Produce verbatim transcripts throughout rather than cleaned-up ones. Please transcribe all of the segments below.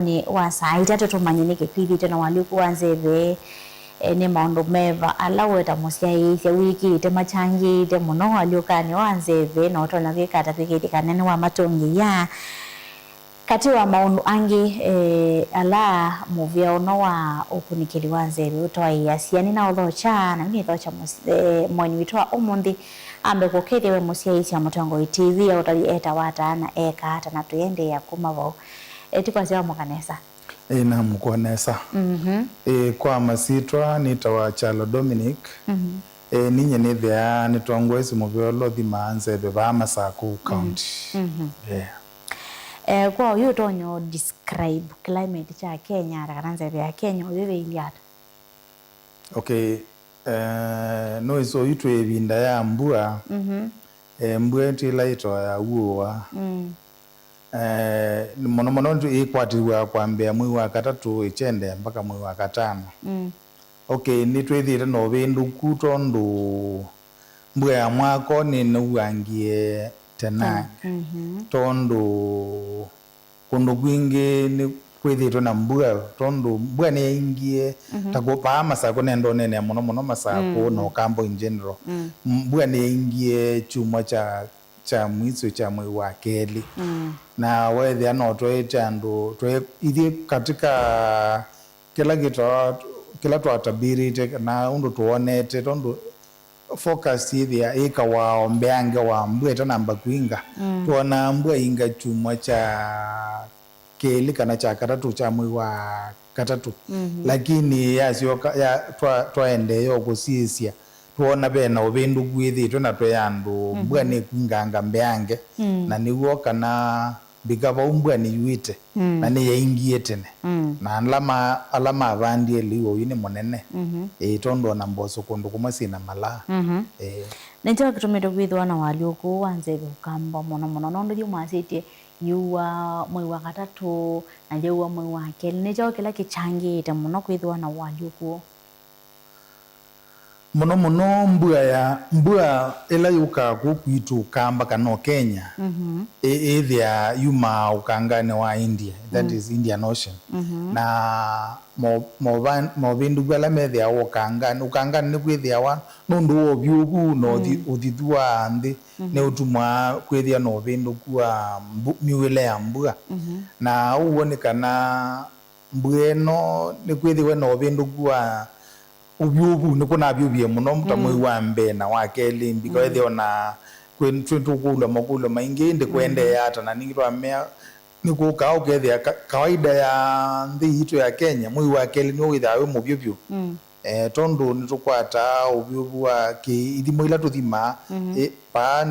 Nĩ wa saa itatũ tũmanye nĩkĩ kwĩthĩĩtwe na ũalyũku wa nzeve, e, nĩ maũndũ meva ala we ta mũsyaĩĩsya wĩkĩĩte machangĩĩte mũno ũalyũkanĩ wa nzeve, na ũtonya kwĩka ata kwĩkĩĩthya kana nĩwamatũngĩĩa? Katĩ wa maũndũ angĩ, e, ala mũvĩa ũno wa ũkunĩkĩli wa nzeve ũtwaĩĩasya, nĩnaũthokya, na nĩthokya mũs-, e, mũeni witũ wa ũmũnthĩ ambe kũkethya we mũsyaĩĩsya mũtongoi T V aũtavye etawa ata na ekaa ata, na tũiendeea kuma vau. E, ti kwasya wamũka nesa? Ĩĩ, namũkwa nesa. Mhm. Ĩĩ, kwa masyĩtwa nĩtawa Kyalo Dominic. Mhm. Ĩĩ, ninyie nĩthĩaa nĩtongoesye mũvĩa ũla ũthimaa nzeve vaa Masakũ County. Mhm. Yeah. Eh, kwa ũyũ ũtonya describe climate kya Kenya ata kana nzeve ya Kenya ũyĩvĩilye ata? Okay. Eh, nũĩsĩ oyu twĩ ĩvinda ya mbua. Mhm. Eh, mbua ĩtũ ĩla ĩtoyaa uũa. Mm. Eh, mũno mũno nĩtũ-, ĩkwatĩw'a kwambĩa mwei wa katatũ ĩkyendee mpaka mwei wa katano. Mm. Okay, nĩtwĩthĩĩte na ũvĩndũku tondũ mbua ya mwako nĩnauangie tena. Tena. Mhm. Tondũ kũndũ kwingĩ nĩkwĩthĩĩtwe na mbua, tondũ mbua nĩyaingie, mhm, ta kũ-, vaa Masakũ nenda ũneenea mũno mũno Masakũ, mm, na Ũkamba in general. Mm. Mbua nĩyaingie kyumwa kya, kya mwiso kya mwei wa kelĩ. Mm. Na weethĩa no tweete andũ, twe-, ithyĩ katika kĩla kĩtwa-, kĩla twatabirĩte na ũndũ twonete, tondũ forecast yĩthĩa ĩkawa o mbeange wa mbua ĩtanamba kwinga. Mm. Twonaa mbua inga kyumwa kya kelĩ kana kya katatũ kya mwei wa katatũ. Mhm. Lakini yasyoka, ya, twa-, twaendeea o kũsisya, twoona ve na ũvĩndũku wĩthĩĩtwe na twĩ andũ, mhm, mbua nĩkwinganga mbeange. Mm. Na nĩw'o kana mbika vau mbua nĩyuĩte, mm, na nĩyaingie tene. Mm. Na ala ma-, ala mavandie lĩu oyu nĩ mũnene. Mhm. Ĩĩ, tondũ ona mboso kũndũ kũmwe syĩna malaa. Mhm. Ĩĩ. Nĩ kyaũ kĩtumĩte kwĩthĩwa na ũalyũku ũũ wa nzeve Ũkamba mũno mũno? Nũndũ yu mwasĩtye yĩũaa mwei wa katatũ na yĩũaa mwei wa kelĩ. Nĩ kyaũ kĩla kĩkyangĩĩte mũno kwĩthĩwa na ũalyũku ũũ? Mũno mũno mbua ya, mbua ĩla yũkaa kũu kwitũ Ũkamba kana o Kenya, mhm, ĩ-, ĩthĩaa yumaa ũkanganĩ wa India, that, mm, is Indian Ocean. Mhm. Na mo-, mova-, movĩndũku ala methĩawa ũkanganĩ, ũkanganĩ nĩkwĩthĩawa nũndũ wa ũvyũvu na ũthi-, mm, ũthithu wa nthĩ, mhm, nĩũtumaa kwĩthĩa na ũvĩndũku wa mbu-, myuĩle ya mbua. Mhm. Na ũw'o nĩ kana mbua ĩno nĩkwĩthĩwe na ũvĩndũku wa ũvyũvu, nĩkũnavyũvie mũno ta, mm, mwei wa mbee na wa kelĩ, mbika, mm, wethĩa ona kwĩ-, twĩ tũkũlw'a makũlyo maingĩ, ĩndĩ, mm, kũendeea ata, na ningĩ twamea nĩkũkaa ũkethĩa ka-, kawaida ya nthĩ yitũ ya Kenya, mwei wa kelĩ nĩw'o wĩthaa wĩ mũvyũ vyũ. Mm. Eh, tondũ nĩtũkwataa ũvyũvu wa kĩ-, ithimo ila tũthimaa, mhm, ĩ, paa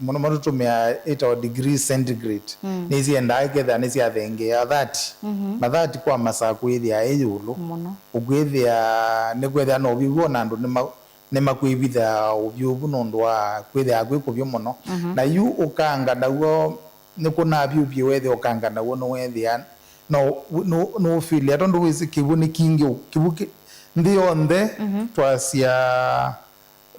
mũno mũno tũtũmĩaa ĩtawa degree centigrade. Mm. Nĩsyendaa ĩkethĩa nĩsyathengeea thirty. Mhm. Na thirty kwa masaa kwĩthĩa ĩ ĩũlũ. Mũno. Ũkwĩthĩa nĩkwĩthĩa na ũvyũvu ona andũ nĩma-, nĩmakwĩvitha ũvyũvu nũndũ wa kwĩthĩa kwĩ kũvyũ mũno. Mhm. Na yu ũkanga naw'o nĩkũnavyũvie wethĩa ũkanga naw'o nĩwethĩa no nũ-, nũũfĩlĩa tondũ wĩsĩ kĩw'ũ nĩ kingĩ, kĩw'ũ kĩ-, nthĩ yonthe, mhm, twasya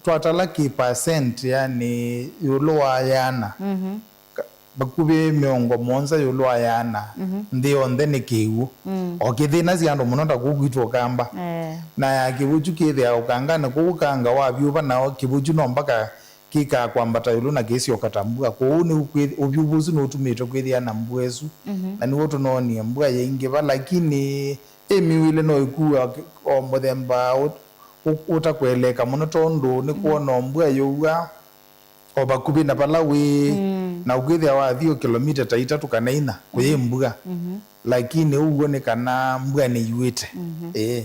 twatala kĩ percent, yani ĩũlũ wa ĩana, mhm, ka-, vakuvĩ mĩongo mũonza ĩũlũ wa ĩana, mhm, nthĩ yonthe nĩ kĩw'ũ. Mm. O kĩthĩnasya andũ mũno ta kũu kwitũ Ũkamba. Eh. Na ya kĩw'ũ kyu kĩthĩawa ũkanganĩ kũu ũkanga wavyũva, nao kĩw'ũ kyu no mbaka kĩkaa kwambata ĩũlũ na kĩsyoka ta mbua. Kwoou nĩu kwĩ-, ũvyũvu ũsu nũtumĩtwe kwĩthĩa na mbua ĩsu. Mhm. Na nĩw'o tũnoonie mbua yaingĩva, lakini ĩ myuĩle no ĩkua o mũthemba ũ-, ũ-, ũtakũeleeka mũno, tondũ nĩkwona, mhm, o mbua yũua o vakuvĩ na vala wĩ, mm, na ũkwĩthĩa wathi o kĩlomita ta itatũ kana inya kũyĩ, mhm, mbua. Mhm. Lakini ũw'o nĩ kana mbua nĩyuĩte. Mhm. Ĩĩ.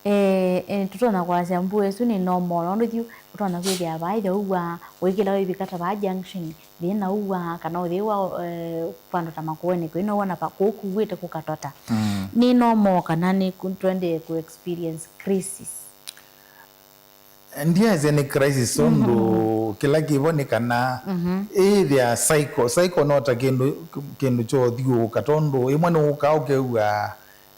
Eh, eh, tũtonya kwasya mbua ĩsu nĩ normal, nũndũ yu ũtonya kwĩthĩa vaa ĩthe ũw'aa, ũikĩla wĩvika ta vaa junction, thĩna ũw'aa, kana ũthĩwa, eh, vandũ ta Makueni kwĩ no wona va-, kũu kuw'ĩte kũkatota. Mm. Nĩ normal kana nĩ ku-, twendee ku experience crisis? Ndiasya nĩ crisis, mhm, ũndũ kĩla kĩvo nĩ kana, mhm, ĩthĩa cycle, cycle no ta kĩndũ, kĩndũ kyothiũũka, tondũ ĩmwe nĩwũkaa ũkew'a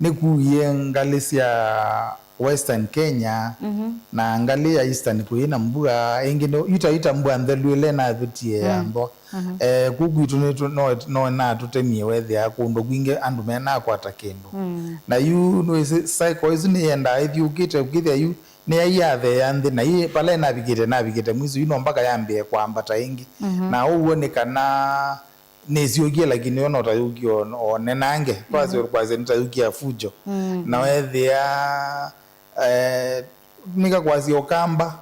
Nĩkuie ngalĩ sya Western Kenya, mhm, na ngalĩ ya Eastern kũi na mbua ĩngĩ, nĩ yu ta, yu ta mbua nthelu ĩla ĩnavĩtie ya, mm, nthwa. Mhm. Eh, kũu kwitũ nĩtũ-, no, no natũtemie wethĩa kũndũ kwingĩ andũ menakwata kĩndũ. Mm. Na yu nĩwĩsĩ cycle ĩsu nĩyendaa ĩthiũkĩte, ũkĩthĩa yu nĩyaiatheea nthĩ, na yu vala ĩnavikĩte, navikĩte mwiso, yu no mpaka yambĩe kwambata ĩngĩ. Mhm. Na ũw'o nĩ kana nĩsyũkie, lakini yo no ta yũkie o, o nenange. Twasyo, mhm, kwasya nĩ ta yũkie ya fujo. Mm. Na wethĩa, eh, nĩkakwasya ũkamba,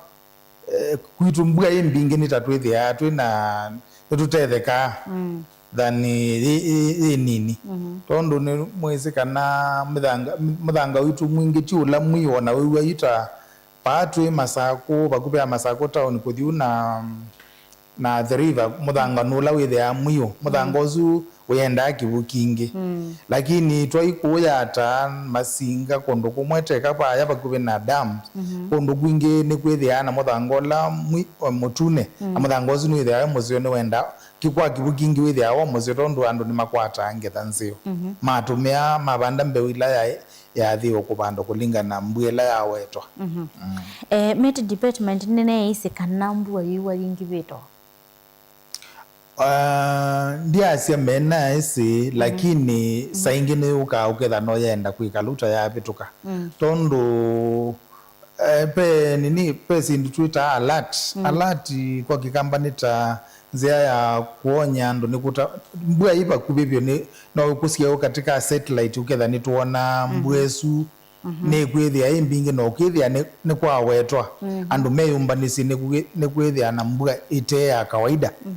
eh, kwitũ mbua ĩ mbingĩ nĩ ta twĩthĩaa twĩ na, nĩtũtethekaa, mm, than yĩ, yĩ, yĩ nini. Mhm. Tondũ nĩ mwĩsĩ kana mĩthanga, mũthanga witũ mwingĩ ti ũla mwĩĩ, o na wĩw'a yu ta paa twĩ Masakũ, vakuvĩ ya Masakũ town kũthi ũu na, na Athi River, mũthanga nĩ ũla wĩthĩaa mwĩũ. Mũthanga, mm, ũsu ũyendaa kĩw'ũ kingĩ. Mm. Lakini twaĩ kũu Yatta, Masinga, kũndũ kũmwe teka vaya vakuvĩ na dam, mhm, kũndũ kwingĩ nĩkwĩthĩaa na mũthanga ũla mwi-, mũtune, na, mm, mũthanga ũsu nĩwĩthĩaa wĩ mũseo, nĩwendaa kĩkwa kĩw'ũ kingĩ wĩthĩaa wĩ mũseo, tondũ andũ nĩmakwataa ngetha nzeo. Mhm. Matũmĩa, mavanda mbeũ ila ya, yaathĩwe kũvandwa kũlingana na mbua ĩla yawetwa. Mhm. Mm. Eh, Met Department nĩneeisĩ kana mbua yĩiwa yingĩvĩte? Ah, ndyasya menaĩsĩ, mhm, lakini, mhm, saa ingĩ nĩyũkaa ũketha no yenda kwĩkala ũta yavĩtũka. Mm. Tondũ, eh, pe nini, pe syĩndũ twĩtaa alert. Mm. Alert kwa Kĩkamba nĩ ta nzĩa ya kũony'a andũ nĩ kũta, mbua ĩ vakuvĩ vyũ, nĩ, no ũkũsye katika satellite ũketha nĩtwona, mhm, mbua ĩsu, mhm, nĩkwĩthĩa ĩ mbingĩ, na ũkĩthĩa nĩ, nĩkwawetwa, mhm, andũ meyũmbanĩsye nĩkwĩ-, nĩkwĩthĩa na mbua ĩte ya kawaida. Mhm.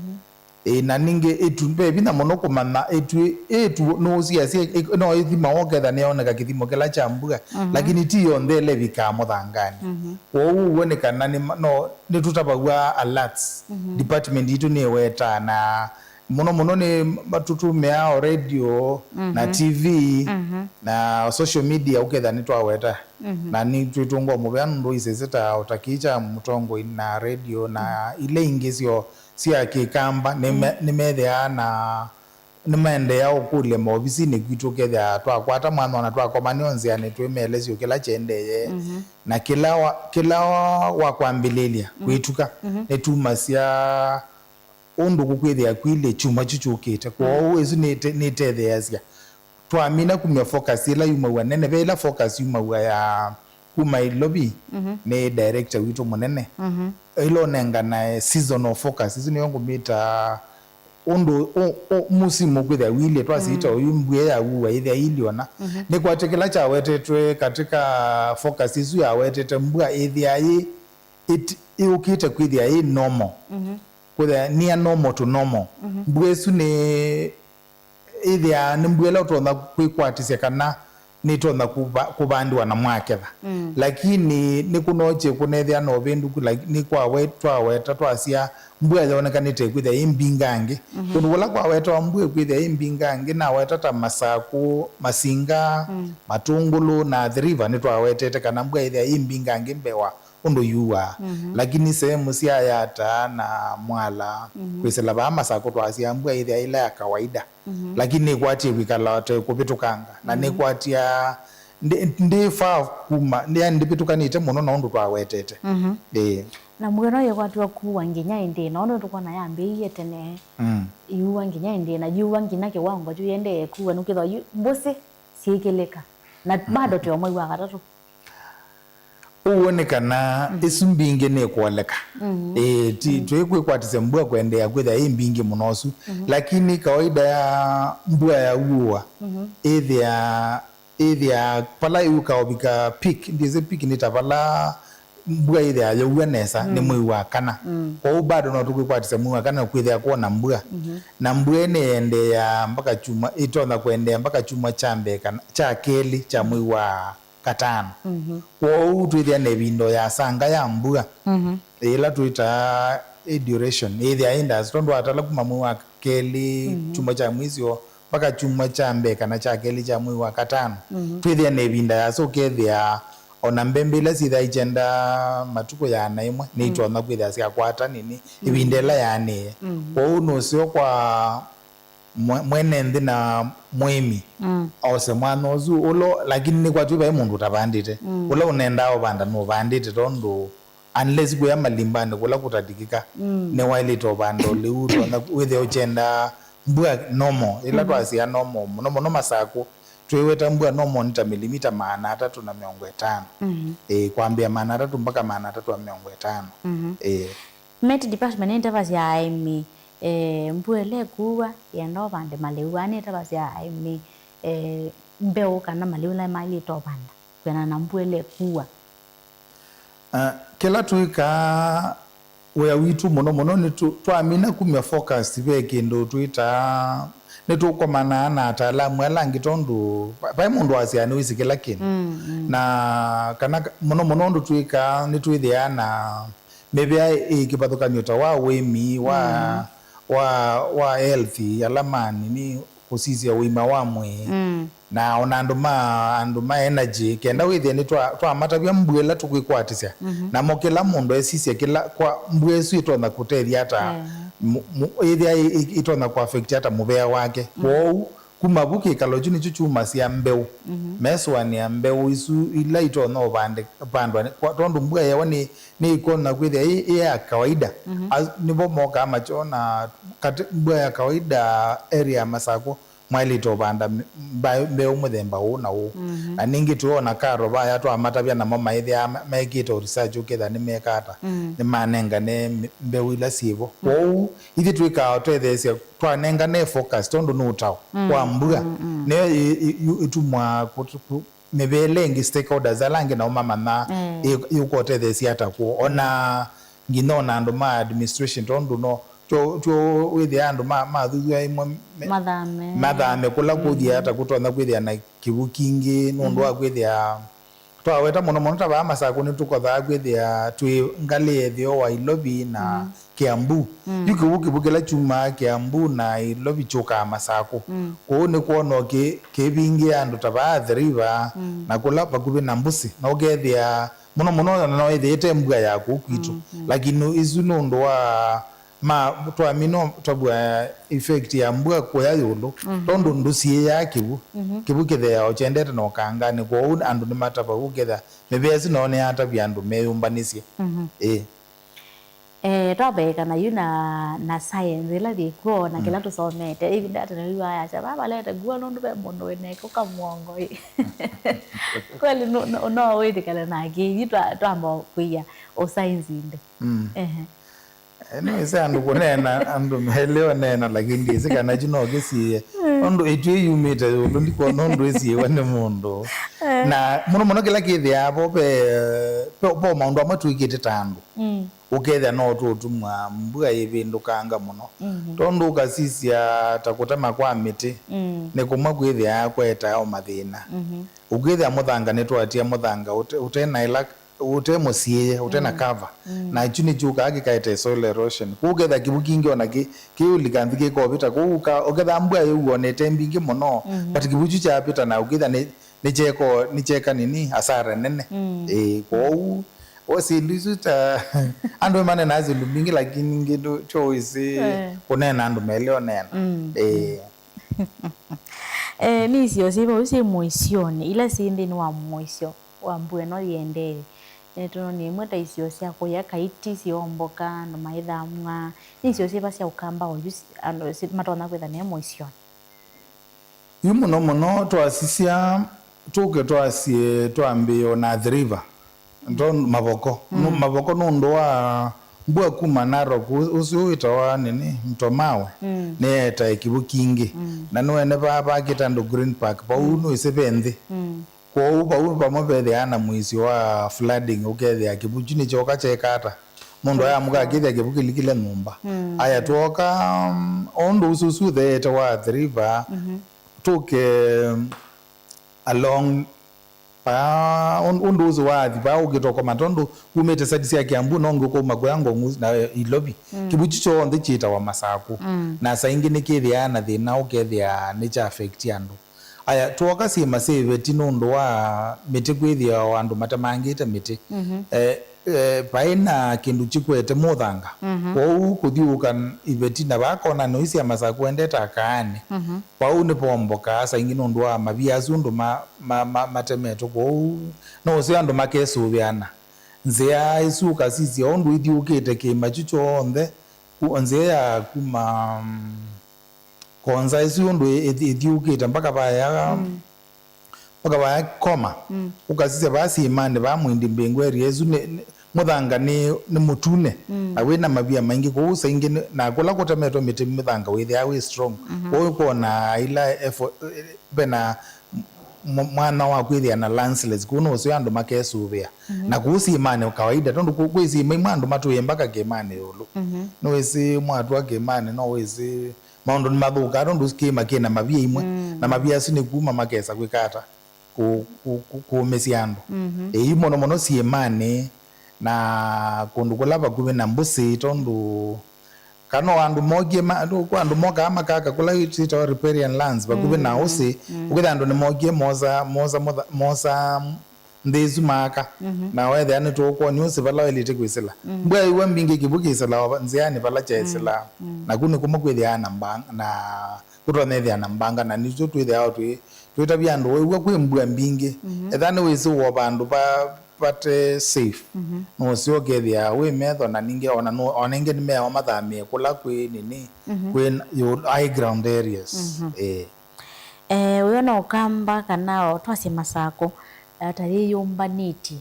Ĩ, na ningĩ ĩtu, ve vinya mũno kũmanya ĩtu, ĩtu nũũsiasya, ĩ-, no ĩthima woketha nĩyoneka kĩthimo kĩla kya mbua, mhm, lakini ti yonthe ĩla ĩvikaa mũthanganĩ. Mhm. Kwoou w'o nĩ kana nĩ ma-, no, nĩtũtavaw'a alerts. Mhm. Department yitũ nĩwetaa na mũno mũno nĩ ma-, tũtũmĩaa o radio, mhm, na T V, mhm, na social media ũketha nĩtwaweta. Mhm. Na nĩtwĩtũngwa mũvea nũndũ isese ta, o ta kĩĩ kya mũtongoi na radio na, mhm, ila ingĩ syo sya Kĩkamba nĩme-, mhm, nĩmethĩaa na nĩmaendeea ũkũlya maovisinĩ kwitũ, ũkethĩa twakwata mwanya ona twakomania o nzĩanĩ twĩmeelesya kĩla kyendeeye. Mhm. Na kĩla wa, kĩla wa, wa kwambĩlĩlya, mhm, kwĩtuka, mhm, nĩtumasya ũndũ kũkwĩthĩa kwilye kyumwa kyu kyũkĩte. Kwoou, mm, ĩsu nĩte-, nĩtetheeasya. Twamina kumya focus ĩla yumaw'a nene, ve ĩla focus yumaw'a ya kuma Nairobi, mhm, nĩ director witũ mũnene. Mhm. Ĩla ũnenganae seasonal focus, ĩsu nĩyo ngũmĩta ũndũ ũ-, ũ-, musimu kwĩthĩa wĩilye, twasya, mm, ta ũyu mbua ya uwa ĩthĩa ĩilyona. Mhm. Nĩkwatya kĩla kyawetetwe katika focus ĩsu yawetete mbua ĩthĩa yĩ, it-, yũkĩte kwĩthĩa yĩ normal. Mhm. Kwĩthĩa near normal to normal. Mhm. Mbua ĩsu nĩ, ĩthĩaa nĩ mbua ĩla ũtonya kwĩkwatĩsya kana nĩtonya kũva-, kũvandĩwa na mwaketha. Mm. Lakini nĩkũnokye kũnethĩa na ũvĩndũku, like, nĩ kwawe-, twaweta twasya mbua yonekanĩte kwĩthĩa yĩ mbingangĩ. Mhm. Kũndũ kũla kwawetawa mbua kwĩthĩa yĩ mbingangĩ, naweta ta Masakũ, Masinga, mm, Matũngũlũ na Athi River nĩtwawetete kana mbua ĩthĩa yĩ mbingangĩ mbee wa ũndũ yuaa. Mhm. Lakini sehemu sya Yatta na Mwala, mhm, kwĩsĩla vaa Masakũ twasya mbua ĩthĩa ĩla ya kawaida. Mhm. Lakini nĩkwatie kwĩkala te kũvĩtũkanga, na, mhm, nĩkwatia ndi, ndi faa kuma, ndi, yani ndivĩtũkanĩte mũno na ũndũ twawetete. Mhm. Ĩĩ. Na mbua ĩno yĩkwatiwa kuwa nginya ĩndĩ, na ũndũ tũkwona yambĩĩie tene, mm, yuwa nginya ĩndĩ, na yuwa nginya kĩwango kyu yendee kuwa, nũkĩthwa yu, mbũsĩ syĩkĩlĩka. Na, mm, bado twĩ o mwei wa katatũ. Ũw'o nĩ kana, mhm, ĩsu mbingĩ nĩkwoleka. Mhm. Ĩĩ, ti, mhm, twĩkwĩkwatĩsya mbua kwendeea kwĩthĩa ĩ mbingĩ mũno ũsu. Mhm. Lakini kawaida ya mbua ya uwa, mhm, ĩthĩa, ĩthĩa vala yũka ũvika peak, ndyĩsĩ peak nĩ ta vala mbua ĩthĩa yaua nesa, nĩ, mm, mwei wa kana. Mm. Kwoou bado no tũkwĩkwatĩsya mwei wa kana kwĩthĩa kwona mbua. Mhm. Na mbua ĩnĩendeea mpaka kyumwa, ĩtonya kwendeea mpaka kyumwa kya mbee kana kya kelĩ kya, mm, mwei wa katano. Mhm. Kwoou twĩthĩa na ĩvinda ya sanga ya mbua, mhm, ĩla twĩtaa duration, ĩthĩa ĩ ndasĩ, tondũ watala kuma mwei wa kelĩ, mhm, kyumwa kya mwisyo, mpaka kyumwa kya mbee kana kya kelĩ kya mwei wa katano. Mhm. Twĩthĩa na ĩvinda yasa, ũkethĩa ona mbembe ila syĩthĩa ikyenda matukũ yana ĩmwe, mhm, nĩitonya kwĩthĩa syakwata nini, mhm, ĩvinda ĩla yaanĩe. Mhm. Kwoou nũseo kwa mwe- mwene nthĩ na mũĩmi Mm. ose mwanya ũsu ũla, lakini nĩkwatwĩ vai mũndũ ũtavandĩte. Mm. Ũla ũnendaa ũvanda nũvandĩte, tondũ unless kwĩa malimbanĩ kũla kũtalikĩka, Mm. nĩwaĩlĩte ũvanda o lĩu, tonya wĩthĩa ũkyenda mbua normal, ĩla Mm. twasya normal, mũno mũno Masakũ, twĩweta mbua normal nĩ ta milimita maana atatũ na mĩongo ĩtano. Mm. Ĩĩ, kwambĩa maana atatũ mpaka maana atatũ na mĩongo ĩtano. Mm. Ĩĩ. Met Department nĩtavasya aĩmi, eh, mbua ĩla ĩkuwa, yenda ũvande malĩu, aa nĩtavasya aĩmi, eh, mbeũ kana malĩu ala maĩlĩte ũvanda kwĩanana na mbua ĩla ĩkuwa. Ah, kĩla twĩkaa wĩa witũ mũno mũno nĩ tũ- twamina kumya forecast, ve kĩndũ twĩtaa, nĩtũkomanaa na ataalamu ala angĩ, tondũ va- vai mũndũ wasyaa nĩwĩsĩ kĩla kĩndũ. Mm, mm. Na kana ka- mũno mũno ũndũ twĩkaa nĩtwĩthĩaa na mĩvĩa ĩ kĩvathũkany'o ta wa ũĩmi, wa, Mm. wa, wa health, ala ma nini, kũsisya ũima wa mwĩĩ. Mm. Na ona andũ ma, andũ ma energy, kenda wĩthĩe nĩ twa- twamatavya mbua ĩla tũkwĩkwatĩsya. Mhm. Namo kĩla mũndũ esisye kĩla kwa mbua ĩsu ĩtonya kũtethya ata, Eh. mu- mu- ĩthĩa ĩ- ĩ- ĩtonya kũaffect ata mũvea wake. Mm. Kwoou, kuma vu kĩkalo kyu nĩkyo kyumasya mbeũ. Mhm. Mesũanĩa mbeũ isu ila itonya ũvande- vandwa nĩ- kwa- tondũ mbua yewa nĩ- nĩĩkwona kwĩthĩa ĩ- ĩ ya kawaida. Mhm. As- nĩvo mokaa makyona katĩ mbua ya kawaida area ya Masakũ mwaĩlĩte ũvanda mbe- mba- mbeũ mũthemba ũũ na ũũ. Mhm. Na ningĩ twĩona Karo vaya twamatavya namo maĩthĩaa me- mekĩte research ũketha nĩmeka ata, Mm. nĩmanengane mbe- mbeũ ila syĩvo. Mm. Kwoou ithyĩ twĩkaa ũtetheesya twanengane focus tondũ nĩ ũtao Mm, wa mbua. Mm, mm. Nĩyo ĩ- ĩ- yu- ĩtumwa kũ- kũ- mĩvĩa ĩla ĩngĩ, stakeholders ala angĩ nao mamanya Mm. ĩ- ĩũka ũtetheesya ata kw'o. Ona nginya ona andũ ma administration, tondũ no tyo tyo wĩthĩa andũ ma- mathuthw'a imwe me- Mathame. mathame kũla kũthi Mm. ata kũtonya kwĩthĩa na kĩw'ũ kingĩ nũndũ wa Mhm. kwĩthĩa twaweta mũno mũno ta vaa Masakũ nĩtũkothaa kwĩthĩa twĩ ngalĩ ya ĩtheo wa Ilovi na Mhm. Kiambu. Mm. Yu kĩw'ũ kĩvũ kĩla kyumaa Kiambu na Ilovi kyũkaa Masakũ. Mm. Kũu nĩ kwonoo kĩ- kĩvingĩa andũ ta vaa Athi River Mm. na kũla vakuvĩ na Mbusi. Na ũkethĩa mũno mũno ona no ĩthĩĩte mbua ya kũu kwitũ. Mm, mm. Lakini isu nĩ ũndũ wa ma twamina tavua effect ya mbua kũya ĩũlũ. Mhm. Tondũ ndũsiĩaa kĩw'ũ. Mhm. Kĩw'ũ kĩtheeawa kyendete na ũkanganĩ, kwoou andũ nĩmatavaw'a ũketha mĩvĩa ĩsu nao nĩyatavya andũ meyũmbanĩsye. Mhm. Ĩĩ. Eh, twambaĩkana yu na, na science ĩla yĩkw'o na Mm. kĩla tũsomete. Ĩvinda ya tene wĩw'aa yasya, "Vaa valete ngua nũndũ ve mũndũ wĩna ĩkũka mũongo ĩ." Kweli no, no, no wĩtĩkane na akili, twa- twamba kwĩya ũsainzi nthĩ. Mm. Ehe. Eh, nĩwĩsĩ andũ kũneena, andũ maelewa neena, lakini ndyĩsĩ kana kyu no kĩsiĩe. Mm. Nũndũ ĩtw'ĩ yumĩte ĩũlũ, ndikwona ũndũ ĩsiĩwa nĩ mũndũ. Eh. Na mũno mũno kĩla kĩthĩaa vo ve, ve, ve maũndũ amwe twĩkĩte ta andũ. Mm. Ũkethĩa no tũũtuma mbua yĩvĩndũkanga mũno. Mhm. Tondũ ũkasisya ta kũtema kwa mĩtĩ, Mm. nĩ kũmwe kwĩthĩaa kũetae o mathĩna. Mhm. Ũkĩthĩa mũthanga nĩtwatia mũthanga ũte, ũte na ĩla, ũte mũsiĩĩe, ũte na Mm. cover. Mm. Na kyu nĩkyũkaa kĩkaete soil erosion. Kwoou ũkethĩa kĩw'ũ kingĩ ona kĩ, kĩũlika nthĩ kĩkovĩta. Kwoou ũka- ũkethĩa mbua yĩu wonete mbingĩ mũno, Mhm. but kĩw'ũ kyu kyavĩta na ũkĩthĩa nĩ, nĩkyeko- nĩkyeka nini asara nene. Mm. Ĩĩ, kwoou o syĩndũ isu ta andũ manenaa syĩndũ mbingĩ, lakini ningĩ ndũ- kyo wĩsĩ Eh. kũneena andũ melewa neena. Mm. Ĩĩ. Eh, nĩ isio syĩva ũu syĩ mũisyonĩ, ila syĩ nthĩnĩ wa mũisyo wa mbua ĩno yĩendee? Eh, tũnĩ imwe ta isio sya kũya Kaiti, syĩomboka, andũ maithamwa. Nĩ isio syĩva sya Ũkamba oyu si- andũ si- matonya kwĩtha me mũisyonĩ? Yu mũno mũno twasisya, tũke twasye twambĩĩe o na Athi River. Ndo mavoko. Nũ- Mm. mavoko nũndũ wa mbua kuma Narok, ũ- ũsu wĩtawa nini, Mto Mawe, Mm. nĩyetae kĩw'ũ kingĩ. Mm. Na nĩwene vaa vakĩte andũ Green Park, vau Mm. nũĩsĩ ve nthĩ. Mm. Kwoou vau vamwe vethĩaa na mũisyo wa flooding, ũkethĩa kĩw'ũ kyu nĩkyoka kyeka ata. Mũndũ ayamũka akĩthĩa kĩw'ũ kĩlikile nyũmba. Mm. Aya, twoka, um, o ũndũ ũsu ũsu ũtheete wa Athi River, Mhm. tũke, um, along, ah, ũn- ũndũ ũsu wa Athi vaa ũkĩtokoma, tondũ umĩte side sya Kiambu, no ngĩ ũkauma kũya Ngong'u na Ilovi. Mm. Kĩw'ũ kyu kyonthe kyĩtawa Masakũ. Mm. Na saa ingĩ nĩkĩthĩaa na thĩna ũkethĩa nĩkya affect andũ. Aya, twoka syĩma syĩ ĩveti nũndũ wa mĩtĩ kwĩthĩawa andũ matemangĩte mĩtĩ. Mhm. Eh, eh, vaĩ na kĩndũ kĩkwete mũthanga. Mhm. Kwoou kũthiũũka iveti na vaa konanĩ ũisya Masaku endete akaanĩ. Mhm. Vau nĩvombokaa saa ingĩ nũndũ wa mavia asu ũndũ ma, ma, ma, matemetwe. Kwoou no ũseo andũ makesũvĩana nzĩa ĩsu ũkasisya ũndũ ithiũũkĩte kĩĩma kyu kyonthe, ku-, nzĩa ya kuma, mm, Konza ĩsu ũndũ ĩ-, ĩthi-, ĩthiũũkĩte mpaka vaya, mm, mpaka vaya Koma. Mm. Ũkasisya vaa syĩmanĩ, vaa Mwindi Mbĩngũ area ĩsu nĩ, nĩ, mũthanga nĩ, nĩ mũtune. Mm. Na wĩ na mavia maingĩ kũu saa ingĩ nĩ, na kũla kũtemetwe mĩtĩ mũthanga wĩthĩaa wĩ strong. Mhm. Kwoou kwona ila effo-, vena m-, mwanya wa kwĩthĩa na landslides, kũu nũseo andũ makesũvĩa. Mhm. Na kũu syĩmanĩ kawaida, tondũ kũ-, kwĩ syĩma imwe andũ matũĩe mpaka kĩĩmanĩ ĩũlũ. Mhm. Nĩwĩsĩ mwatũa kĩĩmanĩ, no wĩsĩ maũndũ nĩmathũkaa tondũ kĩĩma kĩna mavia imwe, mm, na mavia asu nĩ kuma makesa kwĩka ata? Kũ-, kũ-, kũ-, kũũmĩsya andũ. Mhm. Ĩĩ, mũno mũno syĩmanĩ na kũndũ kũla vakuvĩ na mbũsĩ, tondũ kana o andũ mokie ma-, andũ, kwa andũ mokaa makaka kũla twĩtawa riparian lands vakuvĩ na, mm, ũsĩ, mm, ũkĩtha andũ nĩmokie mosa, mosa, mosa, mosa nthĩ ĩsu maaka, mhm, na wethĩa nĩtũũkwony'a ũsĩ vala waĩlĩte kwĩsĩla. Mm. Mbua yĩua mbingĩ kĩvu kĩsĩlaa o nzĩanĩ vala kyaĩsĩlaa. Mm. Mm. Naku nĩ kũmwe kwĩthĩaa na mbanga, na kũtonya ĩthĩa na mbanga, na nĩtw'o twĩthĩawa twĩ, twĩtavya andũ, wew'a kwĩ mbua mbingĩ, mhm, etha nĩwĩsĩ wova andũ va, vate safe. Mhm. Nũseo ũkethĩa wĩ metho, na ningĩ ona nũ-, ona ĩngĩ nĩmeawa mathamĩe kũla kwĩ nini, mhm, kwĩ n-, yu-, high ground areas. Mhm. Eh. Eh, ũyona ũkamba kana o twasye Masakũ, eh, ta yĩyũmbanĩtye,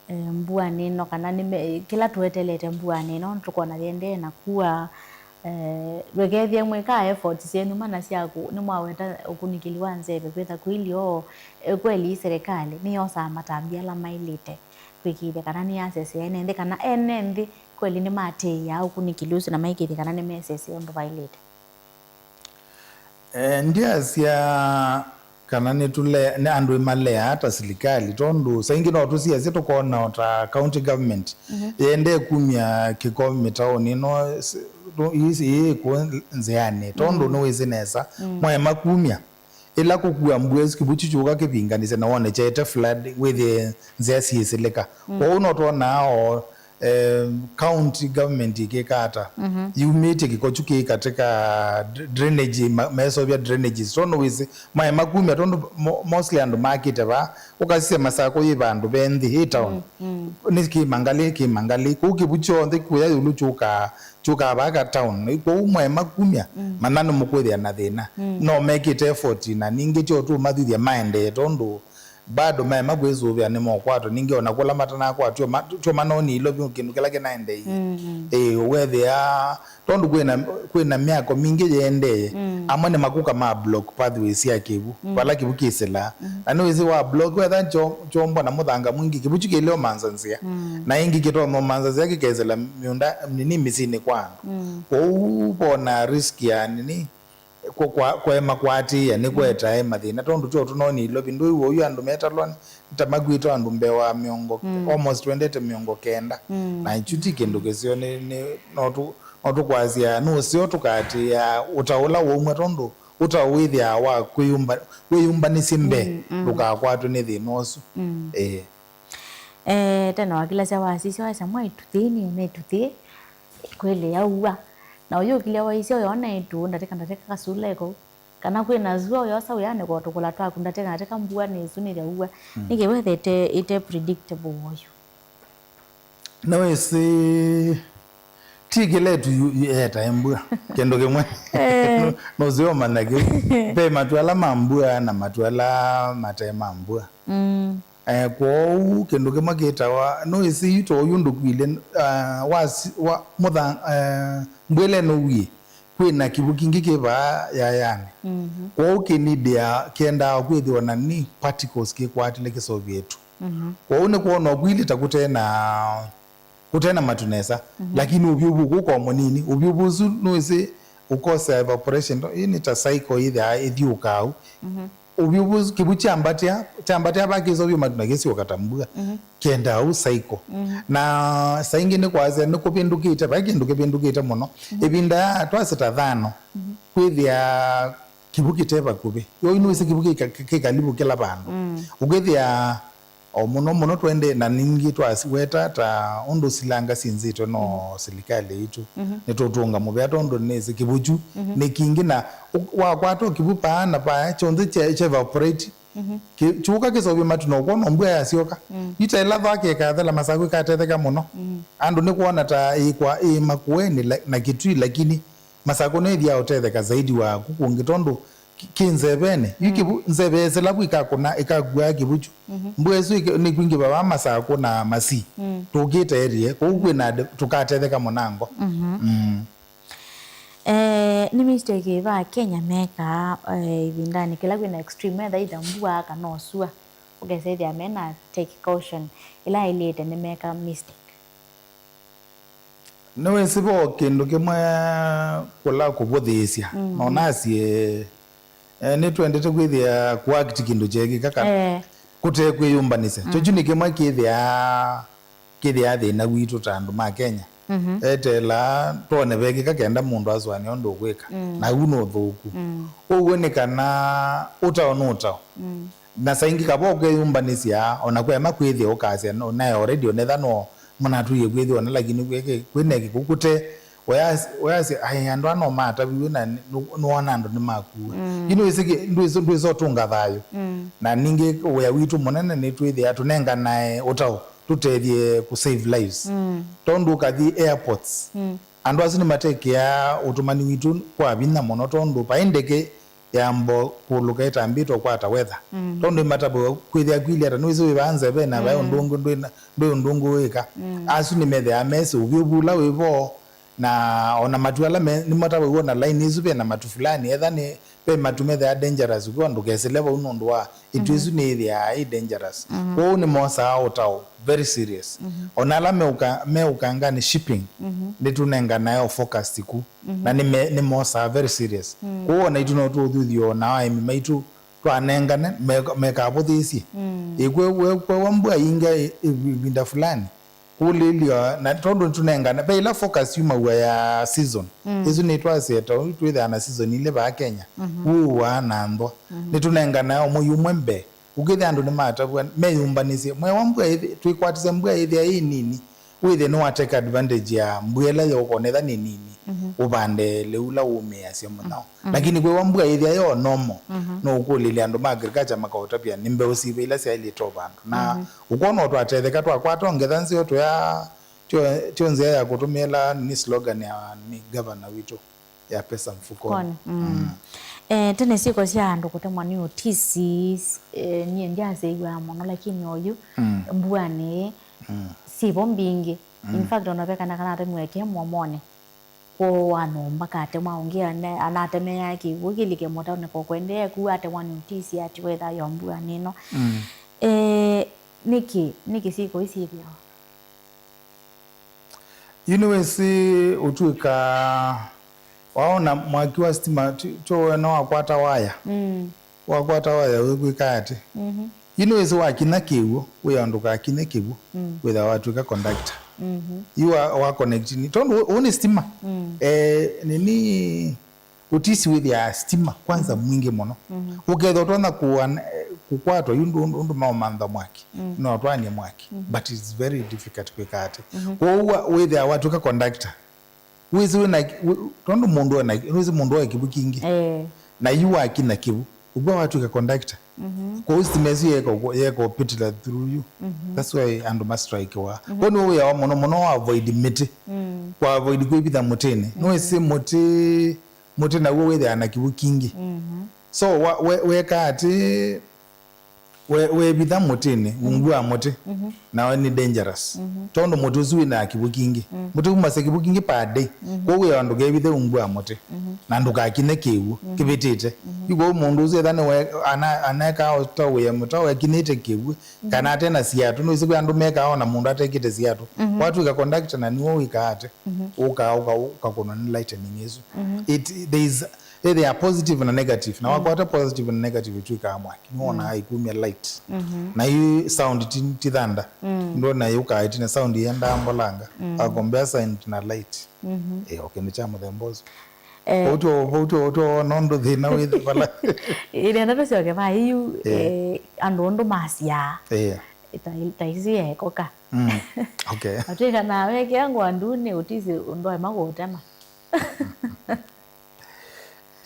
eh, mbuanĩ ĩno, kana nĩme-, kĩla tũetelete mbuanĩ ĩno, tũkona yĩendee na kua, eh, ndwĩkethye mwĩkaa efforts syenyu mana sya kũ-, nĩmwaweta ũkunĩkĩli wa nzeve, kwĩtha kwĩlĩ o, eh, kweli ii serikali nĩyosaa matambya ala maĩlĩte kwĩkĩĩthya kana nĩyasesea ene nthĩ, kana ene nthĩ kweli nĩmatĩĩaa ũkunĩkĩli ũsu na maikĩĩthya kana nĩmesesea ũndũ vaĩlĩte? Eh, ndyasya kana nĩtũle-, nĩ andũ ĩmaleaa ta silikalĩ, tondũ saa ingĩ no tũsiasye tũkona o ta county government, mhm, yendee kumya kĩko mĩtaũnĩ ĩno, s-, tũ-, ii, ii ĩkũũ nzĩanĩ, tondũ, mm, nĩwĩsĩ nesa, mm, mwaema kumya, ĩla kũkua mbua ĩsu kĩvu kyu kyũka kĩvinganĩsye na wone kyaĩte flood, wĩthĩe nzĩa syĩsĩlĩka. Mm. Kwoou no twonaa o, eh, county government ĩkĩka ata? Mhm. Yumĩtye kĩko kyu kĩ katika dr-, drainage, ma-, meseũvya drainages. Tondũ wĩsĩ, maĩ makumya, tondũ mo-, mostly andũ makĩte vaa, ũkasisya Masakũ yĩ vandũ ve nthĩ, ĩ town. Mm, mm. Nĩ kĩmangalĩ, kĩmangalĩ. Kũu kĩvu kyonthe kũya ĩũlũ kyũkaa, kyũkaa vaa ka town. Kwoou maĩ makumya, mm, manya nĩmũkwĩthĩa na thĩna. Mm. No mekĩte effort, na ningĩ kyo tũmathithya maendee, tondũ bado maema kwĩsũvĩa nĩmokwatwa, ningĩ ona kũla matanakwatwa, ma-, tyo manoni ilo vyũ kĩndũ kĩla kĩnaendei. Mm, mm. Ĩĩ, wethĩa, tondũ kwĩna, kwĩna myako mingĩ yĩendee, mm, amwe nĩ makuka ma block pathways sya kĩvu, mm, vala kĩvu kĩsĩlaa. Mm. Na nĩwĩsĩ wa block, wetha kyo-, kyombwa na mũthanga mwingĩ, kĩvu kyu kĩleo manza nzĩa. Mm. Na ĩngĩ kĩtonya manza nzĩa kĩkesĩla mĩũnda nini mĩsyĩnĩ kwa andũ. Mm. Kwoou vona risk ya nini, kũ-, kwa-, kũema kũatĩĩa nĩkũetae mathĩna, tondũ tyo tũnonie ilovi ndũĩ w'o ũyu andũ metalwa nĩ ta makwĩtwe andũ mbee wa mĩongo, mm, almost twendete mĩongo kenda. Mm. Na kyu ti kĩndũ kĩseo, nĩ, nĩ, no tũ-, no tũkwasya nĩ ũseo tũkaatĩĩa ũtao ũla waumw'a, tondũ ũtao wĩthĩawa wa kwĩyũmba-, wĩyũmbanĩsye mbee, mm, mm, ndũkakwatwe nĩ thĩna ũsu. Mm. Ĩĩ. Eh, tena wakilasya wasisya waisya mwa ituthĩnĩ, na ituthĩ kwĩlĩ yaua. Na ũyũkilya waisya ũyona ĩtu ndatĩka ndatĩka kasula ĩko. Kana kwĩna zua ũyosa wĩanĩka ũtũkũla twaku ndatĩka ndatĩka mbua nĩ ĩsu nĩyaua. Mm. Nĩkĩ wethete ĩte predictable ũyu? Nĩwĩsĩ ti kĩla ĩtu yu-, yu-, yetae mbua. Kĩndũ kĩmwe. Eh. Nũseo ũmanya kĩu. Ve matu ala ma mbua na matu ala mate ma mbua. Mm. Eh, kwoou kĩndũ kĩmwe kĩtawa, nũĩsĩ yu to ũyu ndũkwile, ah, wa, wa mũtha, eh, mbwĩle nũwie, kwĩna kĩvu kĩngĩ kĩ vaa yayanĩ. Mhm. Kwoou kĩnidĩa kĩendaa kwĩthĩwa na ni particles kĩkwatĩle kĩsovie ĩtu. Mhm. Kwoou nĩkwona ũkwili ta kũte na, kũte na matu nesa, mhm, lakini ũvyũvu ũkũ kwa mũnini, ũvyũvu ũsu nũĩsĩ ũkosa evaporation, ĩĩ nĩ ta cycle ĩthĩaa ĩthiũkaa au. Mhm. Ũvyũvu ũsu, kĩvu kyambatĩa, kyambatĩa vaa kĩsovie matu na kĩsyoka ta mbua. Mhm. Kĩendaa ũu cycle. Mhm. Na saa ingĩ nĩkwasya nĩkũvĩndũkĩte, vai kĩndũ kĩvĩndũkĩte mũno. Mhm. Ĩvinda ya twasĩ ta thano, mhm, kwĩthĩa kĩvu kĩte vakuvĩ. Yo nĩwĩsĩ kĩvu kĩ ka-, kĩ kalivu kĩla vandũ. Mm. Ũkĩthĩa O mũno mũno twende na ningĩ twasiweta ta ũndũ silanga syĩ nzito no silikalĩ itũ nĩtũtũnga mũvea tondũ nĩsĩ kĩvuchu nĩ kingĩ na ũ- wakwata kĩvu paa na paya kyonthe kye- kye evaporate. Kĩ- kyũka kĩseũvye matu na ũkwona mbua yasyoka. Yu ta ĩla thwake ĩkathela Masakũ ĩkatetheka mũno. Andũ nĩkwona ta ĩkwa ĩ makũenĩ la- na kĩtui lakini Masakũ nĩthia ũtetheka zaidi wa kũ kũngĩ tondũ ki- kĩ nzeveni. Yu kĩvu- nzeve ĩsĩla vu ikakũna ĩkakuaa kĩvuchu. Mbua ĩsu ĩke- nĩkwingĩva vaa Masakũ na Masii tũkĩte erie kũu kwĩ na andũ tũkatetheka mũnango. Mm. Eh, nĩ mistake va Kenya mekaa eh, ivindanĩ kĩla kwĩna extreme weather, either mbua kana ũsua, ũkesa ĩthĩa mena take caution ĩla ĩlĩte nĩmeka mistake. Nĩwĩsĩ vo kĩndũ kĩmwe kũla kũvũthĩĩsya no nasye eh, nĩtwendete kwĩthĩa kũakti kĩndũ kyeekĩka ka Eh. kũtekwĩyũmbanĩsya. Kyo kyu nĩ kĩmwe kĩthĩaa kĩthĩaa thĩna witũ ta andũ ma Kenya. Eteelaa twone vekĩka kenda mũndũ asũanĩa ũndũ ũkwĩka. Na u nĩ ũthũku. Ũw'o nĩ kana ũtao nĩ ũtao. Na saa ingĩ kava ũkeyũmbanĩsya, ona kwema kwĩthĩa ũkasya, no, nae already onetha no mũnatwĩe kwĩthĩwa na lakini kwĩke- kwĩna kĩkũkũte, wayasya, ai, andũ aa no mataviw'e na nĩ- nũ- nũona andũ nĩmakuwa. Yu nĩwĩsĩ kĩ- ndwĩsĩ ndwĩsĩ ũtũnga thayũ. Na ningĩ wĩa witũ mũnene nĩtwĩthĩa tũnenganae ũtao tũtethye kũ save lives. Tondũ ũkathi airports, andũ asu nĩmatekea ũtũmani witũ kwa vinya mũno tondũ vai ndeke yamba kũlũka ĩtambĩte ũkwata weather. Tondũ ĩmatavw'a kwĩthĩa kwili ata nĩwĩsĩ wĩ vaa nzeveni na vai ũndũ ũngĩ ndwĩ na- ndwĩ ũndũ ũngĩ wĩka. Asu nĩmethĩaa mesĩ ũvyũvu ũla wĩ vo na ona matu ala me- nĩmatavw'a na line ĩsu ve na matu fulani etha nĩ ve matu methĩaa dangerous ũkw'a ndũkesĩle vau nũndũ wa ĩtu ĩsu nĩyĩthĩaa ĩ dangerous. Kwoou nĩmosaa ũtao very serious. Ona ala meũka- meũkangani shipping nĩtũnenganae o focus ku na nĩme- nĩmosaa very serious. Kwoou ona itũ no tũũthuthie ona aĩmi maitũ twanengane me- mekavũthĩĩsye. Ĩkwew'a mbua yingĩ ĩ- ĩvinda fulani kũlĩlya na tondũ nĩtũnengane ve ila focus yumaw'a ya season. Ĩsu nĩtwasya ta ũu twĩthĩaa na season ilĩ vaa Kenya, wua na nthwa. Nĩtũnenganae o mwei ũmwe mbee. Ũkĩthĩa andũ nĩmatavw'a meyũmbanĩsye, mwewa mbua ĩthi- twĩkwatĩsya mbua ĩthĩa ĩ nini, wĩthĩe nĩwa take advantage ya mbua ĩla yũka onetha nĩ nini, ũvande lĩu ũla wũmĩĩasya mũnyao. Lakini kwĩwa mbua ĩthĩa yo normal, no ũkũlĩlya andũ ma agriculture makaũtavya nĩ mbeũ siva ila syaĩlĩte ũvandwa. Na ũkwona o twatetheka twakwata o ngetha nzeo tũya tyo tyo nzĩa ya kũtũmĩĩla nĩ slogan ya nĩ gavana witũ ya pesa mfukoni. Koni. Mm. Eh, tene syĩko sya andũ kũtemwa nĩ ũtisi, eh, niĩ ndyasĩiwaa mũno, lakini oyu mbuanĩ syĩvo mbingĩ. In fact, ona ve kana kanatemwe ke mũomonĩ. Kwoo wa nyũmba katemwa, ũngĩ ane- anatemeaa kĩw'ũ kĩlike mũtaũnĩ, ko kũendee ku atemwa nĩ ũtisi atiwe ĩthayo mbuanĩ ĩno. Eh, nĩkĩ, nĩkĩ syĩko ii syĩthĩawa? Yu nĩwĩsĩ ũtw'ĩka waona mwaki wa sitima ti- tyo wena wakwata waya. Mm. Wakwata waya wĩkwĩka atĩ? Mhm. Yu nĩwĩsĩ wakinya kĩw'ũ, wĩa ndũkakinye kĩw'ũ, mm, wĩtha watw'ĩka conductor. Mhm. Yu wa, wa connect ni tondũ ũũ nĩ sitima. Mm. Eh, nini Ũtisi wĩthĩaa sitima kwanza mwingĩ mũno. Mhm. Ũkethĩa ũtonya kũan- kũkwatwa yu ũndũ, ũndũ maũmantha mwaki, no ũtwaanie mwaki, but it's very difficult kwĩka atĩ. Mhm. Kwoou wa- wĩthĩaa watw'ĩka conductor, wĩsĩ wĩna wĩ- tondũ mũndũ ena wĩsĩ mũndũ oe kĩw'ũ kingĩ. Eh. Na yu wakinya kĩw'ũ, ũkw'a watw'ĩka conductor. Mhm. Kwoou sitima ĩsu yeka ũkũ- yeka ũpitila through you. Mhm. That's why andũ mastrikewa. Mhm. Kwoou nĩw'o wĩa wa mũno mũno wa avoid mĩtĩ. Mm. Kwa avoid kwĩvitha mũtĩnĩ. Mhm. Nĩwĩsĩ mũtĩ mũtĩ naw'o wĩthĩaa na kĩw'ũ kingĩ. Mhm. So wa- we- weka atĩ we- wevitha mũtĩnĩ, ungu wa mũtĩ, nawe nĩ dangerous. Mhm. Tondũ mũtĩ ũsu wĩna kĩw'ũ kingĩ. Mm. Mũtĩ umasya kĩw'ũ kingĩ per day. Mhm. Kwoou wĩa ndũkevithe ungu wa mũtĩ. Mhm. Na ndũkakinye kĩw'ũ kĩvĩtĩte. Mhm. Yu kwoou mũndũ ũsu etha nĩwe ana- aneka ta wĩa mũtao ekinĩte kĩw'ũ, kana ate na siatũ. Nĩwĩsĩ kwĩ andũ mekaa ona mũndũ atekĩte siatũ. Mhm. Watw'ĩka conductor na nĩwe wĩkaa ate, mhm, ũkaa ũka- ũkakũnwa nĩ lightning ĩsu. Mhm. It, there is, eh, there are positive na negative. Na wakwata positive na negative itw'ĩkaa mwaki. Nĩwonaa ikumya light. Mhm. Na yu sound ti, ti thanda. Mm. Ndona yũkaa ĩtina sound yendaa mbolanga. Mm. Wakombea sound na light. Mhm. Eh, o kĩndũ kya mũthemba ũsu. Eh. Vau tyo- vau tyo- tyo wona ũndũ thĩna wĩ vala. Ĩĩ, nenda tũsyoke vaa yu, eh, andũ ũndũ masyaa. Eh. ta, ta isi yekoka. Mm. Okay. Atwĩka na wekea ngwa ndunĩ ũtisi ndwaema kũũtema.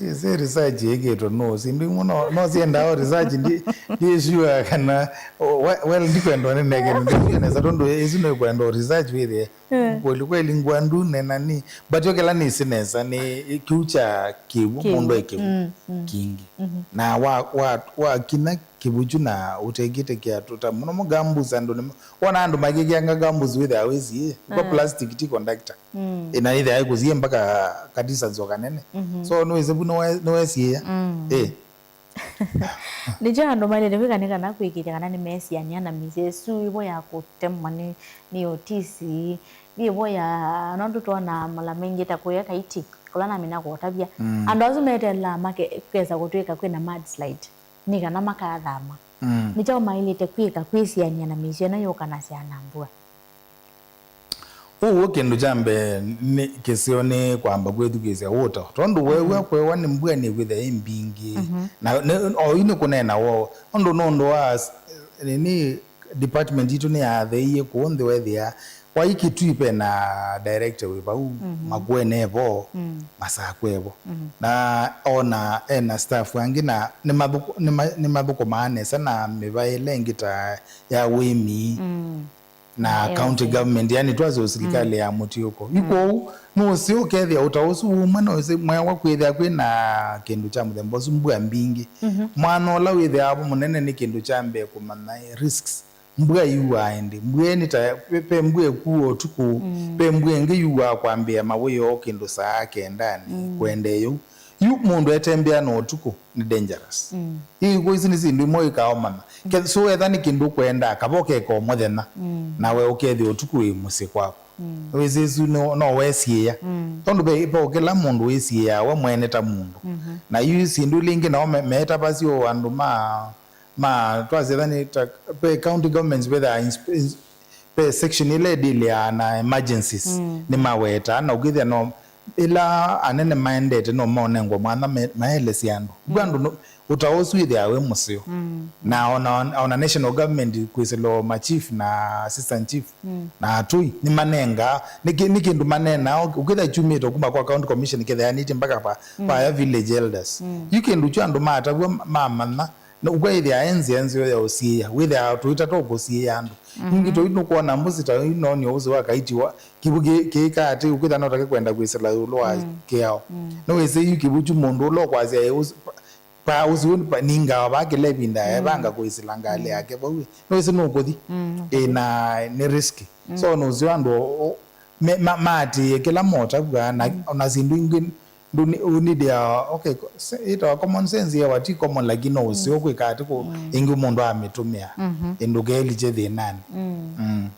Ĩsĩ research ĩkĩtwe no syĩndũ imwe no, no siendaa research ndi, ndi sure kana, oh, we-, well, ndikwenda nĩneke, ndikwenda nesa tondũ ĩsu nĩkwenda research wĩthĩe. Kweli kweli ngwa ndunĩ na nĩ, but yo kĩla nĩsĩ nesa nĩ kĩu kya kĩw'ũ, mũndũ e kĩw'ũ kĩingĩ. Na wa, wa, wakinya kĩw'ũ kyu na ũtekĩte kĩatũ ta mũno mũgambusi andũ nĩ, wona andũ makĩkĩanga gambusi wĩthĩa wĩsiĩ kwa plastic ti conductor. Ĩna ĩthĩa ĩkũsiĩ mpaka ka distance o kanene. So nĩwĩsĩ vu nĩwe-, nĩwesiĩa. Ĩ. Nĩkyo andũ mailĩte kwĩka nĩ kana kwĩkĩĩthya kana nĩmeesianĩa na mĩsyĩ ĩsu, ĩvo ya kũtemwa nĩ, nĩ otisi, yĩvo ya, nũndũ twonaa mala maingĩ ta kũya Kaiti, kũla namina kũtavya. Andũ asu meteelaa make-, kesa kũtw'ĩka kwĩna mudslide, nĩ kana makathama. Nĩ kyaũ maĩlĩte kwĩka kwĩsianĩa na mĩsyĩ ĩno yũkanasya na mbua? Ũw'o kĩndũ kya mbee nĩ kĩseo nĩ kwamba kwĩthukĩĩsya ũtao, tondũ weew'a kwewa nĩ mbua nĩkwĩthĩa ĩ mbingĩ. Na nĩ, oyu nĩ kũneena woo, nũndũ nũndũ wa s-, nini, department yitũ nĩyatheeie kũũ nthĩ wethĩa Waikitui pena director wĩ vau, Makueni e vo, Masakũ e vo. Na ona ena staff angĩ na nĩmathũkũ-, nĩma-, nĩmathũkũmaa nesa na mĩvaĩle ĩngĩ ta ya ũĩmi na county government, yani twasyo silikalĩ ya mũtiũko. Yu kwoou nũsĩ ũkethĩa ũtao ũsu wumwe, nũsĩ mwewa kwĩthĩa kwĩ na kĩndũ kya mũthemba ũsu, mbua mbingĩ. Mwana ũla wĩthĩawa vo mũnene nĩ kĩndũ kya mbee kũmanya risks. Mbua yuaa ĩndĩ? Mbua nĩ ta, ve, ve mbua ĩkuaa ũtukũ, ve mbua ĩngĩ yuaa kwambĩĩa mawĩoo kĩndũ saa kendanĩ, kũendeea ũu. Yu mũndũ etembea na ũtukũ nĩ dangerous. Yu ĩkũ isu nĩ syĩndũ imwe wĩkaa ũmanya. Ke-, so etha nĩ kĩndũ ũkwendaa, kava ũkeka o mũthenya, nawe ũkethĩa ũtukũ wĩ mũsyĩ kwaku. Wĩsĩ isu no, no wesiĩĩa. Tondũ ve, ve kĩla mũndũ wĩsiĩĩaa we mwene ta mũndũ. Na yu syĩndũ ila ingĩ nao me-, meetavasya o andũ ma ma, twasya nĩ ta, ve county governments vethaa ins-, ins-, ve section ĩla ĩdĩlĩaa na emergencies, nĩmawetaa, na ũkĩthĩa no, ĩla anene maendete no monengwe mwanya me-, maelesye andũ. Vu andũ no, ũtao ũsu wĩthĩawa wĩ mũseo. Na ona, ona national government kwĩsĩla ma chief na assistant chief na atũi, nĩmanengaa, nĩ kĩ-, nĩ kĩndũ maneenaa, ũkĩthĩa kyumĩte kuma kwa county commission kĩtheanĩtye mpaka va, va ya village elders. Yu kĩndũ kyu andũ matavw'a mamanya, na ũkwĩthĩa e nzĩa nzeo ya ũsiĩĩa, wĩthĩawa tũita twa kũsiĩĩa andũ. Ningĩ tũi nũkwona mbũsi ta yu nonie ũsĩ wa Kaiti wa kĩw'ũ kĩ-, kĩĩka atĩ, ũkwĩthĩa no take kwenda kwĩsĩla ĩũlũ wa kĩao. Nĩwĩsĩ yu kĩw'ũ kyu mũndũ ũla ũkwasya e ũsĩ, pa, pa ũsĩ ũyũ pa, ningawa vaa kĩla ĩvinda evanga kwĩsĩla ngalĩ yake vau. Nĩwĩsĩ nũkũthi. Ĩ, na nĩ risk. So nũsĩ andũ o-, o-, me-, ma-, maatĩĩe kĩla motavw'a na, ona syĩndũ ingĩ ndũ-, ũnĩdĩa, okay, ko-, se-, ĩtawa common sense yewa ti common, lakini no ũseo kwĩka atĩ kũ ĩngĩ mũndũ amĩtũmĩa, ĩ, ndũkeelikye thĩnanĩ. Mm.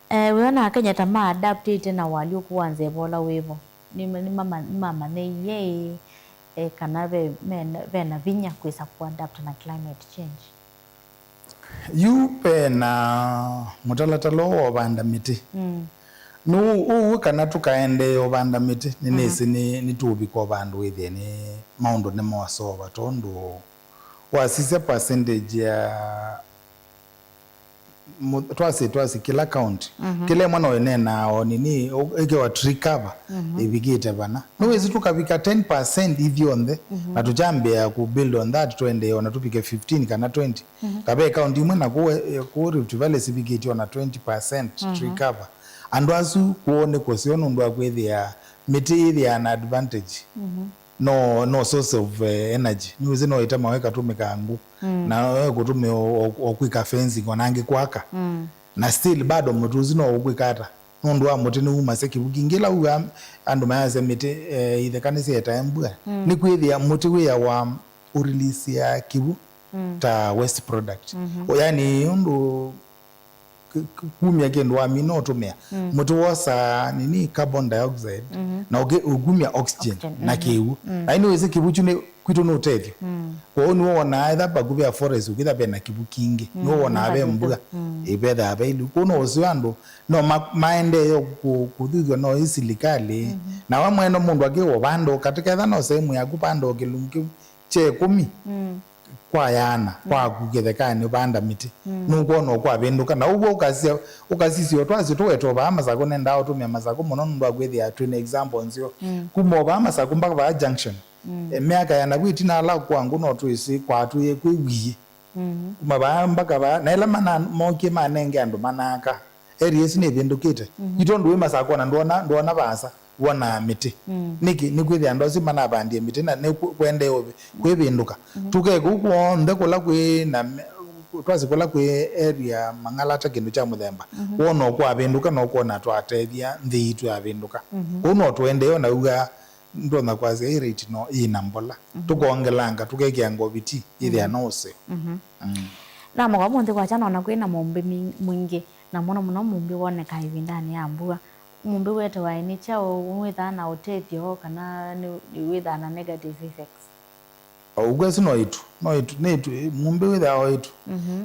Eh, wĩona Akenya ta ma adaptĩte na ũalyũku wa nzeva ũla wĩvo? Nĩma-, nĩmama-, nĩmamanyĩie ĩ, eh, kana ve, mena, vena vinya kwĩsa kũ adapt na climate change? Yu ve na mũtalatala ũũ wa ũvanda mĩtĩ. Nĩ ũũ, ũũ kana tũkaendeea ũvanda mĩtĩ, nĩnĩsĩ nĩ, nĩtũũvika o vandũ wĩthĩe nĩ maũndũ nĩmosova, tondũ wasisya percentage ya mũ-, twasĩ, twasĩ kĩla county, kĩla ĩmwe no ĩneenaa o nini, ũ-, ĩkĩwa tree cover ĩvikĩte vana. Nĩwĩsĩ tũkavika ten percent ithyonthe, na tũkyambĩĩa kũ build on that, tũendee ona tũvike fifteen kana twenty. Kave county imwe na kũu, eh, kũu Rift Valley sivikĩtye ona twenty percent tree cover. Andũ asu kwoo nĩ kũseo nũndũ wa kwĩthĩa mĩtĩ yĩthĩaa na advantage. No, no source of, eh, energy. Nĩwĩsĩ no ĩtemawa ĩkatũmĩka ngũ. Na no ĩkũtũmĩwa o, o, o kwĩka fencing, ona angĩ kwaka. Na still bado mũtĩ ũsu no ũkwĩka ata? Nũndũ wa mũtĩ nĩwumasya kĩw'ũ kingĩ. Ĩla wĩw'aa andũ mayasya mĩtĩ, eh, itheka nĩsyetae mbua, nĩkwĩthĩa mũtĩ wĩawa ũreleaseaa kĩw'ũ ta waste product. O, yani, ũndũ k-, k-, kumya kĩndũ wamina ũtũmĩa. Mũtĩ wosaa nini carbon dioxide na ũkĩ-, ũkumya oxygen na kĩw'ũ. Na ĩndĩ wĩsĩ kĩw'ũ kyu nĩ, kwitũ nĩ ũtethyo. Kwoou nĩwonaa etha vakuvĩ a forest ũkĩtha vena kĩw'ũ kingĩ, nĩwonaa ve mbua, ĩvethaa ve ilu. Kwoou no ũseo andũ no ma-, maendee kũ-, kũthuthw'a no ĩ silikalĩ. Na we mwene mũndũ akĩwa vanda ũkatĩ ketha no sehemu yaku vanda o kĩlungu kĩu kye ĩkũmi. kwa yana, kwa kũkĩthekanĩ ũvanda mĩtĩ. Nũkwona ũkwavĩndũka, na ũw'o ũkasisya, ũkasisya ũtwasyo tũwetwe vaa Masakũ, nendaa ũtũmĩa Masakũ mũno nũndũ wa kwĩthĩa twĩ na example nzeo. Kuma o vaa Masakũ mpaka vaa junction. E, myaka ya navu ĩtina ala kwangũ no twĩsĩ kwatwĩe kwĩ wiĩ. Kuma vaa mpaka vaa, na ĩla mana-, mokie manenge andũ manaka. Area ĩsu nĩvĩndũkĩte. Yu tondũ wĩ Masakũ na ndwona, ndwona vaasa, wonaa mĩtĩ. Nĩkĩ? Nĩkwĩthĩa andũ asu manavandie mĩtĩ na nĩ kũ-, kũendee ũvĩ-, kwĩvĩndũka. Tũke kũu kw'onthe kũla kwĩ na me-, twasĩ kũla kwĩ area Mang'alata kĩndũ kya mũthemba. Wona ũkwavĩndũka, no kwona twatethya nthĩ yitũ yavĩndũka. Kũu no tũendee, ona uga ndonya kwasya ĩ rate no ĩna mbola. Tũkongelanga, tũkekĩa ngoviti, ĩthĩa no ũseo. Mm. Na mũka ũmũnthĩ kwakya nona kwĩ na mũmbĩ mi-, mwingĩ, na mũno mũno mũmbĩ woneka ĩvindanĩ ya mbua. Mũmbĩ wĩtawa nĩ kyaũ, nĩwĩthaa na ũtethyo kana nĩ, nĩwĩthaa na negative effects? O, ũkw'o ĩsu no ĩtu, no ĩtu, nĩ ĩtu, mũmbĩ wĩthĩawa o ĩtu.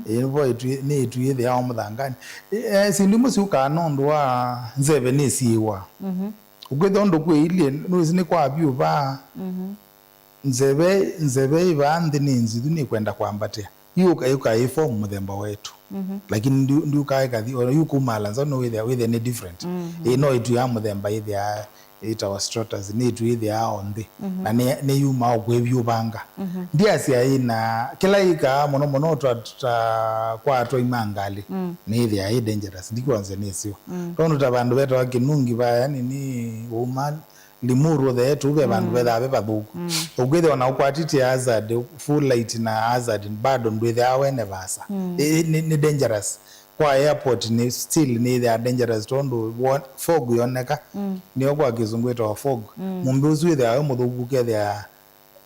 Ĩĩ, nĩvo ĩtu, nĩ ĩtu yĩthĩawa mũthanganĩ. Ĩ, eh, syĩndũ imwe syũkaa nũndũ wa nzeve nĩsiĩwa. Ũkwĩthĩa ũndũ kwĩilyĩ, nũĩsĩ nĩ kwa vyũ vaa. Nzeve, nzeve ĩ vaa nthĩ nĩ nzithu, nĩkwenda kwambatĩa. Yu ũka, yu ũka ĩ form mũthemba wa ĩtu. Lakini ndyũ-, ndyũkaa ĩkathi, o yu kumaala nza, no wĩthĩa, wĩthĩa nĩ different. Ĩ, no ĩtu ya mũthemba yĩthĩaa ĩtawa stratus, nĩ ĩtu yĩthĩaa o nthĩ. Na nĩ, nĩyumaa o kwĩ vyũvanga. Ndiasya ĩna, kĩla yĩkaa mũno mũno twa, twa, kwa atwai ma ngalĩ, nĩyĩthĩaa ĩ dangerous, ndikwonzya nĩseo. Tondũ ta vandũ vetawa Kĩnungi vaya nini, ũma Limuru the tu ve vandũ vethaa ve vathũku. Ũkwĩthĩa ona ũkwatĩtye hazard, full light na hazard, bado ndwĩthĩaa wene vaasa. Ĩ, ĩ, nĩ, nĩ dangerous. Kwa airport nĩ still nĩyĩthĩaa dangerous tondũ wo-, fog yoneka. Nĩyo kwa kĩsũngũ ĩtawa fog. Mũmbĩ ũsu wĩthĩaa wĩ mũthũku, ũkethĩa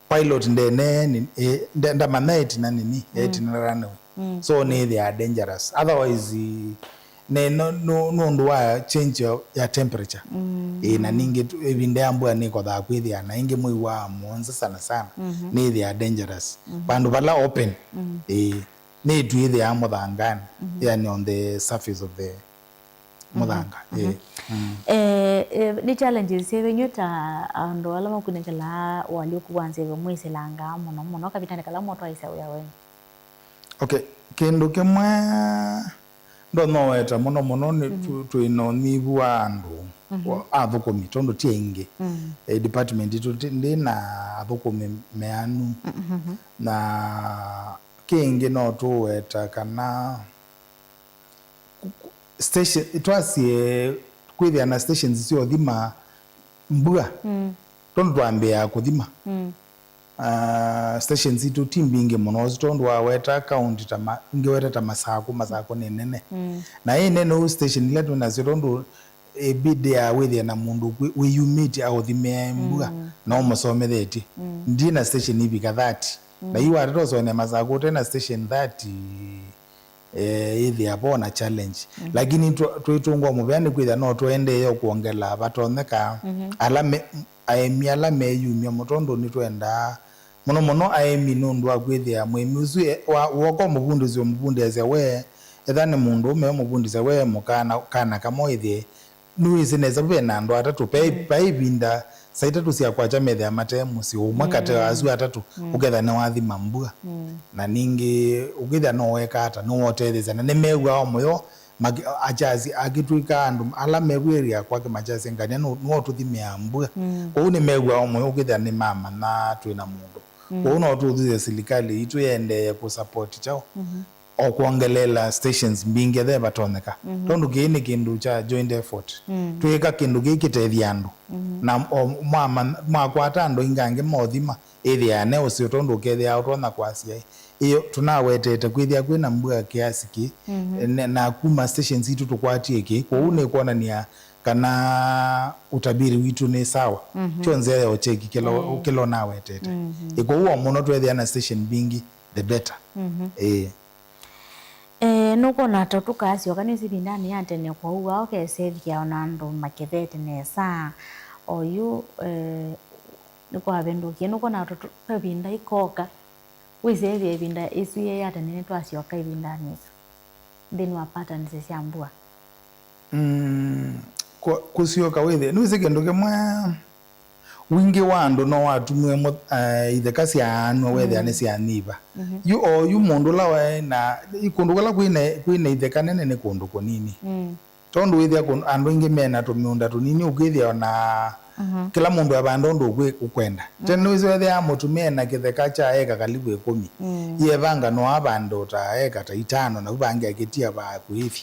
pilot ndenee, nĩ, ĩ, nde-, ndamanya ĩtina nini, ĩtina runway. So nĩyĩthĩaa dangerous. Otherwise, nĩ, no, no, nũndũ wa change ya, ya temperature. Ĩ, na ningĩ tu, ĩvinda ya mbua nĩkothaa kwĩthĩa, na ĩngĩ mwei wa mũonza sana sana, nĩyĩthĩaa dangerous. Vandũ vala open, ĩ, nĩ ĩtu yĩthĩaa mũthanganĩ, yani on the surface of the mũthanga. Ĩ. Eh, eh, nĩ challenges syĩva inyw'ĩ ta andũ ala makunĩkĩlaa ũalyũku wa nzeve mwĩsĩlangaa mũno mũno kavindanĩ kala mũtwaĩsya wĩa wenyu? Okay, kĩndũ kĩmwe ndonya ũweta mũno mũno nĩ tũ-, twĩ na ũnyivu wa andũ, wa athũkũmi, tondũ ti aingĩ. Eh, department itũ ti-, ndĩ na athũkũmi meanu. Na kĩngĩ no tũweta kana station, twasye kwĩthĩa na stations sya ũthima mbua, tondũ twambĩaa kũthima. Ah, stations itũ ti mbingĩ mũno, tondũ waweta county ta ma-, ngĩweta ta Masakũ, Masakũ nĩ nene. Na ĩ nene ũu station ila twĩ nasyo, tondũ ĩbidi ya wĩthĩe na mũndũ wĩ-, wĩyumĩtye aũthimĩe mbua, na ũmũsomethetye. Ndi na station ivika thirty. Na yu watata ũsonea Masakũ ũte na station thirty, eh, ĩthĩa vo na challenge. Lakini tw-, twĩtũngwa mũvea nĩ kwĩthĩa no tũendee kwongela vatonyeka ala me-, aĩmi ala meyumya mũno, tondũ nĩtwendaa mũno mũno aĩmi, nũndũ wa kwĩthĩa mũĩmi ũsu e-, wa, woka ũmũvundĩsya, ũmũvundĩasya we, etha nĩ mũndũũme ũmũvundĩsya we mũkana, kana kamwe ĩthĩe nĩwĩsĩ nesa ve na andũ atatũ. Vai, vai ĩvinda saa itatũ sya kwakya methĩa mate mũsyĩ, ũmwe katĩ wa asu atatũ ũketha nĩwathima mbua. Na ningĩ ũkĩthĩa no weka ata, nĩwotetheesya, na nĩmew'aa o mũyo, maki-, akyasi, akĩtw'ĩka andũ ala mew'ĩrĩa kwake makyasya ngania nũ-, nĩwe ũtũthimĩaa mbua. Kwoou nĩmew'aa o mũyo ũkĩthĩa nĩmamanya twĩ na mũndũ. Kwoou no tũthusye silikalĩ itũ yĩendee kũsupport kyaũ, o kwongeleela stations mbingĩ ethe vatonyeka. Tondũ kĩĩ nĩ kĩndũ kya joint effort. Twĩĩka kĩndũ kĩĩ kĩtethya andũ. Na o mwa-, mwakwata andũ aingĩ angĩ mothima, ĩthĩaa ne ũseo tondũ ũkethĩaa ũtonya kwasya ĩ, ĩyo tũnawetete kwĩthĩa kwĩ na mbua kiasi kĩ, ne-, na kuma stations itũ tũkwatie kĩ, kwoou nĩ kwonania kana utabiri witũ nĩ sawa. Kyo nzĩa ya ũcheki kĩla, kĩla ũnawetete. Ĩ, kwoou o mũno twethĩa na station mbingĩ, the better. Ĩĩ. Eh, nũkwona ta tũkasyoka nĩsĩ ĩvindanĩ ya tene, kwoou ao kesethĩa ona andũ makethete nesa. Oyu, eh, nĩkwavĩndũkie. Nũkwona ta tũ-, ta ĩvinda ikoka, wĩsĩ ĩvinda ĩsu yĩ ya tene nĩtwasyoka ĩvindanĩ ĩsu nthĩnĩ wa patterns sya mbua? Mm, kũ-, kũsyoka wĩthĩe, nĩwĩsĩ kĩndũ kĩmwe, Wingĩ wa andũ no watumiwe mũ-, eh, itheka sya anwa wethĩa nĩ sya nyiva. Yu o yu mũndũ ũla waĩ na, i kũndũ kũla kwĩ na, kwĩ na itheka nene nĩ kũndũ kũnini. Tondũ wĩthĩa kũn-, andũ aingĩ mena tũmĩũnda tũnini, ũkwĩthĩa ona kĩla mũndũ avanda ũndũ ũkwĩ-, ũkwenda. Tene nĩwĩsĩ wethĩaa mũtumĩa ena kĩtheka kya eka kalivu ĩkũmi. Ievanga no avande o ta eka ta itano, na vu vangĩ akĩtia vaa kũĩthi.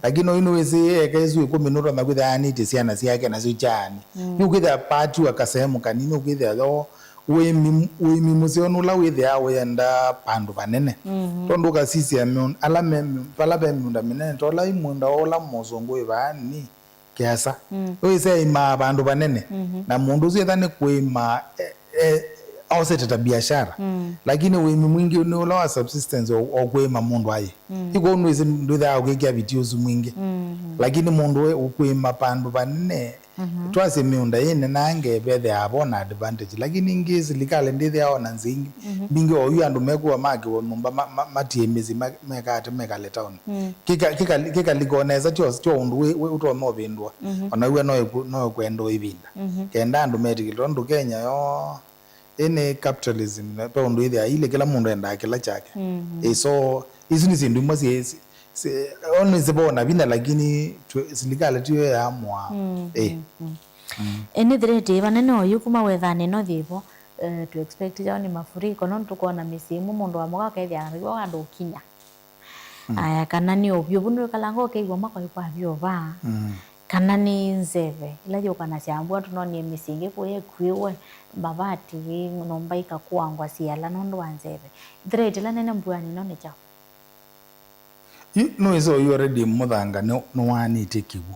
Lakini oyu nĩwĩsĩ eka ĩsu ĩkũmi nũtonya kwĩthĩa aanĩtye syana syake nasyo kyaani. Yu kwĩthĩa paatiwa kasehemu kanini, ũkwĩthĩa yo ũĩmi, ũĩmi mũseo nũla wĩthĩaa ũyenda vandũ vanene. Tondũ ũkasisya mĩũn-, ala me, vala ve mĩũnda mĩnene, ta ũla ĩ mũũnda wa ũla mũsũngũ wĩ vaa nĩ kĩasa. Wĩsĩ aimaa vandũ vanene. Na mũndũ ũsu etha nĩ kũĩma, e, e, aosete ta biashara. Lakini ũĩmi mwingĩ nĩ ũla wa subsistence o, o kũĩma mũndũ aye. Ĩkwa nĩwĩsĩ ndwĩthĩaa ũkĩkĩa viti ũsu mwingĩ. Lakini mũndũ we ũkũĩma vandũ vanene, twasye mĩũnda yĩnenange vethĩaa vo na advantage. Lakini ingĩ silikalĩ ndĩthĩaa ona nzĩa ingĩ. Mbingĩ o yu andũ mekuwa makĩwa nyũmba ma, ma, matie mĩsyĩ ma, mekate mekale town. Kĩka, kĩka, kĩkalika o nesa tyo, tyo ũndũ wĩ, wĩ ũtonya ũvĩndũa. Ona wia no ĩkũ-, no ĩkwenda ĩvinda. Kenda andũ metĩkĩle tondũ Kenya yo ĩnĩ capitalism, ve ũndũ ĩthĩa ilĩ kĩla mũndũ endaa kĩla kyake. Ĩ, so isu nĩ syĩndũ imwe syĩ, syĩ, syĩ, only sivona vinya lakini twe-, silikalĩ tiyo yaamũa. Ĩ. Ĩ, nĩthĩrĩtĩ vanene oyu kuma wethanĩ no thivo, eh, to expect yao nĩ mafuriko, no tũkona mĩsyĩ ĩmwe mũndũ wa mũka ũkethĩa andũ ũkinya. Aya, kana nĩ ũvyũ vu nĩwĩkalanga ũkĩigua makoĩ kwa vyũ vaa. Kana nĩ nzeve ĩla yũkanasya mbua, tũnonie mĩsyĩ ĩngĩ kũya ĩkuĩwe, mavati, nyũmba ikakũangwa siala nũndũ wa nzeve. Threat ĩla nene mbuanĩ ĩno nĩ kyaũ? Yu nĩwĩsĩ oyu already mũthanga nĩ, nĩwaanĩtye kĩw'ũ.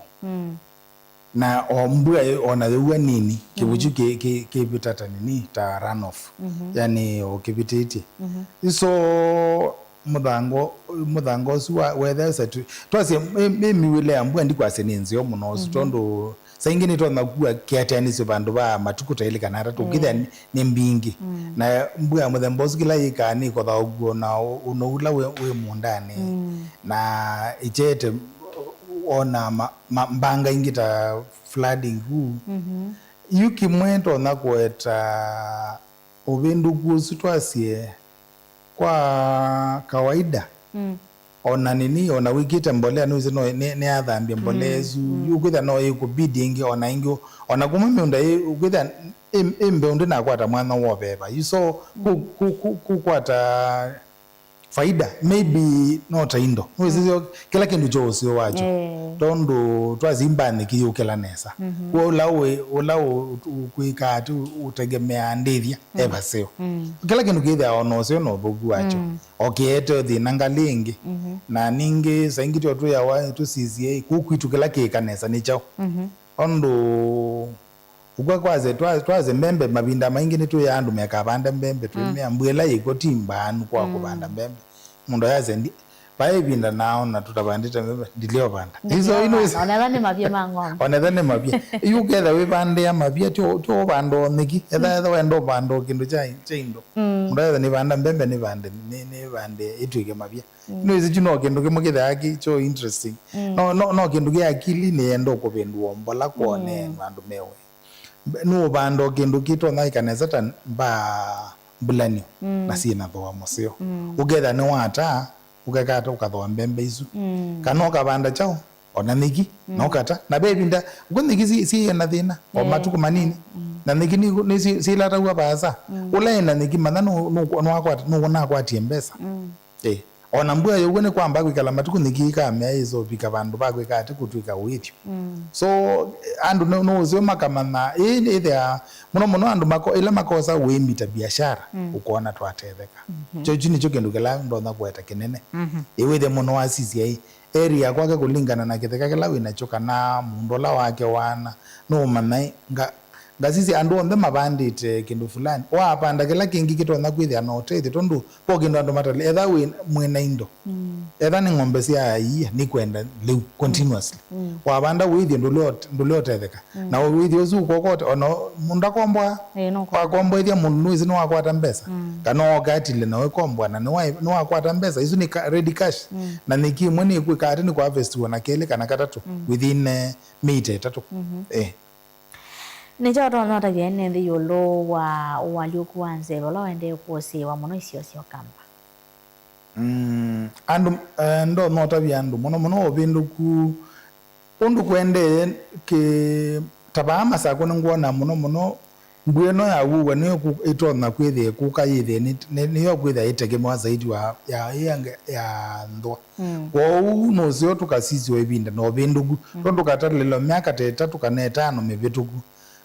Na o mbua ĩ-, ona yĩua nini, kĩw'ũ kyu kĩ-, kĩ-, kĩvĩta ta nini, ta runoff. Yani o kĩvĩtĩtye. So mũthanga, mũthanga ũsu wa, wethesa tu, twasye ĩ, ĩ miwĩle ya mbua ndikwasya nĩ nzeo mũno ũsu, tondũ saa ingĩ nĩtonya kua kĩateanĩsyo vandũ va matukũ ta elĩ kana atatũ, ũkĩthĩa nĩ, nĩ mbingĩ. Na mbua ya mũthemba ũsu kĩla yĩkaa nĩ ĩkothaũkw'a na ũ-, ũnou ũla wĩ, wĩ mũũndanĩ. Na ĩkyete ona ma, ma, mbanga ingĩ ta flooding vu. Yu kĩmwe tonya kũeta ũvĩndũku ũsu twasye kwa kawaida. Ona nini, ona wĩkĩte mbolea, nĩwĩsĩ no, nĩ, nĩyathambya mbolea ĩsu. Yu kwĩthĩa no ĩkũbidi ĩngĩ, ona ĩngĩ, ona kuma mĩũnda ĩ, kwĩthĩa ĩ, ĩ mbeũ ndĩnakwata mwanya wa ũveva. Yu so, ku, ku, ku, kukwata faida, maybe no ta indo. Nĩwĩsĩ syo, kĩla kĩndũ kyo ũseo wakyo. Tondũ twasi mbanĩki yũkĩla nesa. Kwa ũla wĩ, ũla ũ-, ũkwĩka atĩ ũtegemeaa ndĩthya, e vaseo. Kĩla kĩndũ kĩthĩawa na ũseo na ũthũku wakyo. O kĩete thĩna ngalĩ ĩngĩ. Na ningĩ saa ingĩ tyo twĩawa tũsisye kũu kwitũ kĩla kĩĩka nesa nĩ kyaũ. Tondũ Ũkw'a kwasya, twa-, twasya mbembe, mavinda maingĩ nĩtwĩaa andũ mekavande mbembe, twĩmea mbua ĩla yĩkw'o ti mbaanu kwa kũvanda mbembe. Mũndũ ayasya, "Ndi-, vai ĩvinda naaona tũtavandĩte mbembe, ndilea ũvanda." Ndilea ũvanda, ona ethwa nĩ mavia ma ng'ombe. Ona ethwa nĩ mavia. Yu ũketha wĩvandĩa mavia, tyo, tyo ũvanda o nyeki. Etha, etha wenda ũvanda o kĩndũ kya, kya indo. Mũndũ ayasya, "Nĩvanda mbembe, nĩvande, nĩ, nĩvande ĩtw'ĩke mavia." Nĩwĩsĩ kyu no kĩndũ kĩmwe kĩthĩawa kĩ kyo interesting. No, no, no kĩndũ kĩ akili nĩyenda ũkũvĩndũa mbola kwone andũ mewe. Nũũvanda o kĩndũ kĩtonya ĩka nesa ta mbaa mbulanio na syĩ na thooa mũseo. Ũketha nĩwataa, ũkeka ata ũkathooa mbembe isu? Kana ũkavanda kyaũ? Ona nyeki, na ũkata. Na ve ĩvinda, ũkw'a nyeki si, si na thĩna, o matukũ manini. Na nyeki nĩ, nĩ si, silataw'a vaasa. Ũla ena nyeki, manya nũ, nũ, nũnakwata, nũnakwatie mbesa. Ĩ, ona mbua yĩũw'a nĩ kwamba kwĩkala matukũ nyeki ĩkamea ĩsovika vandũ va kwĩka atĩ kũtw'ĩka ũĩthyo. So, andũ nĩ, nĩ ũseo makamanya, ĩĩ ĩthĩa, mũno mũno andũ mako-, ĩla makosa ũĩmi ta biashara, ũkona twatetheka. Kyo, kyu nĩkyo kĩndũ kĩla ndonya kũweta kĩnene. Ĩ wĩthĩa mũno wasisya ĩ, area kwake kũlingana na kĩtheka kĩla wĩ nakyo kana mũũnda ũla wake waana, nũũmanya ĩ, nga-, ngasisya andũ onthe mavandĩte kĩndũ fulani, waapanda kĩla kĩngĩ kĩtonya kwĩthĩa na ũtethyo, tondũ vo kĩndũ andũ matale, etha wĩ, mwĩ na indo, etha nĩ ng'ombe sya iia, nĩkwenda lĩu continuously. Wavanda wĩthyo ndũle ũt-, ndũle ũtetheka. Na wĩthyo ũsu ũkokote, ona mũndũ ndakomboa, wakomboethya mũndũ nũĩsĩ nĩwakwata mbesa. Kana ooka atile na wĩkomboa, na nĩwa-, nĩwakwata mbesa, isu nĩ ka-, ready cash. Na nyeki ĩmwe nĩkwĩka atĩ nĩkũharvestiwa na kelĩ kana katatũ within, eh, mĩita ĩtatũ. Eh. Nĩ kyaũ ũtonya ũtavya ene nthĩ ĩũlũ wa ũalyũku wa nzeve ũla ũendee kũsĩĩwa mũno isio sya Ũkamba? Mm, andũ, eh, ndonya ũtavya andũ mũno mũno ũvĩndũku ũndũ kũendee. Kĩ ta vaa Masakũ nĩngwona mũno mũno mbua ĩno ya wua nĩyo ĩtonya kwĩthĩa ĩkũka yĩthĩe nĩ, nĩ, nĩyo kwĩthĩa ĩtegemewa zaidi wa ya, ya, ya nthwa. Mm. Kwoou nũseo tũkasisya o ĩvinda na ũvĩndũku. Mm. Tondũ katalĩlo myaka ta ĩtatũ kana ĩtano mĩvĩtũku,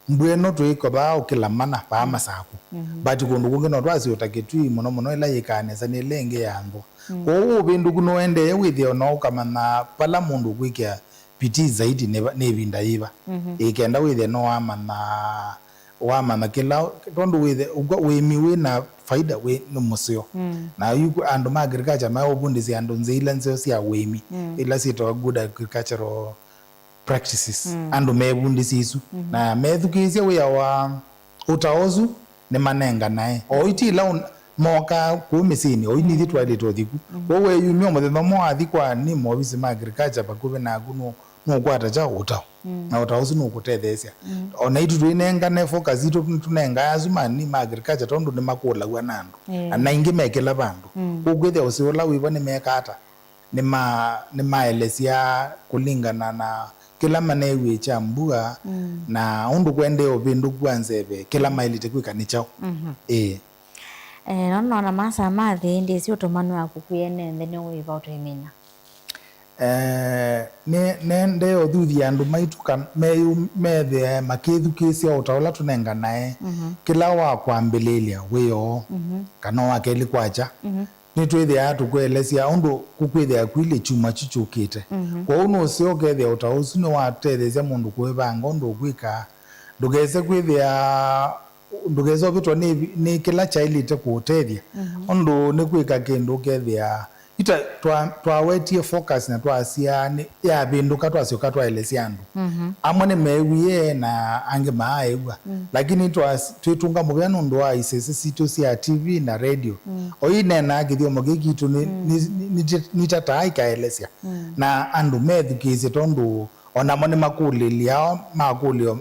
mbua ĩno tũikovaa ũkĩla mana vaa Masakũ. Mm-hmm. But kũndũ kũngĩ no twasye o ta Kitui mũno mũno ĩla yĩkaa nesa nĩ ĩla ĩngĩ ya nthwa. Mm. Kwoou ũvĩndũku nũendee wĩthĩe o na ũkamanya vala mũndũ ũkwĩkĩa pitii zaidi nĩ va-, nĩ ĩvinda yĩva. Mhm. Ĩ kenda wĩthĩe no wamanya, wamanya kĩla, tondũ wĩthĩe, ũkw'a ũĩmi wĩ na faida wĩ nĩ mũseo. Mm. Na yu andũ ma agriculture maũvundĩsya andũ nzĩa ila nzeo sya ũĩmi, mm, ila syĩtawa good agricultural practices. Mm. Andũ mevundĩsya isu. Mhm. Na methukĩĩsya wĩa wa ũtao ũsu nĩmanenganae. Oyu ti ĩla un-, mokaa kũu mĩsyĩnĩ, oyu nithyĩ twaĩlĩte ũthi ku. Mm. Kwoou weyumya o mũthenya ũmwe wathi kwa nĩ maovisi ma agriculture vakuvĩ naku nũ-, nũkwata kyaũ? Ũtao. Mm. Na ũtao ũsu nũkũtetheesya. Mm. O na itũ twĩnengane focus itũ nĩtũnengaa asu ma nĩ ma agriculture tondũ nĩmakũlaw'a na andũ. Eh. Na aingĩ me kĩla vandũ. Mm. Kwoou kwĩthĩa ũseo ũla wĩvo nĩmekaa ata? Nĩma-, nĩmaelesya kũlingana na kĩla maneewie kya mbua, mm, na ũndũ kũendee ũvĩndũku wa nzeve, kĩla maĩlĩte kwĩka nĩ kyaũ. Mhm. Ĩĩ. Eh, no nona masaa ma thĩ, ndĩsĩ ũtũmanu waku kwĩ ene nthĩ nĩ wĩva ũtũimina? Eh, nĩ, nĩendee ũthuthya andũ maitũ kan-, meyũ-, methĩe makĩthukĩĩsya ũtao ũla tũnenganae, mhm, kĩla wa kwambĩlĩĩlya wĩ oo, mhm, kana wa kelĩ kwakya. Mhm. Nĩtwĩthĩaa tũkũelesya ũndũ kũkwĩthĩa kũilyĩ kyumwa kyu kyũkĩte. Mhm. Kwoou nũseo ũkethĩa ũtao ũsu nĩwatũtetheesya mũndũ kũĩvanga ũndũ ũkwĩka. Ndũkese kwĩthĩa, ndũkese ũvĩtwa nĩ, nĩ kĩla kyaĩlĩte kũũtethya. Mhm. Ũndũ nĩ kwĩka kĩndũ ũkethĩa, ita twa-, twawetie focus na twasya nĩ yavĩndũka, twasyoka twaelesya andũ. Mhm. Amwe nĩmeewie na angĩ maaew'a. Mm. Lakini twas-, twĩtũnga mũvea nũndũ wa isese sitũ sya T V na radio. Mm. O ineenaa kĩthyomo kĩĩ kitũ nĩ, mm, nĩ, nĩ, nĩtataa ikaelesya. Mm. Na andũ methukĩĩsye tondũ o namo nĩmakũlĩlya, makũlyo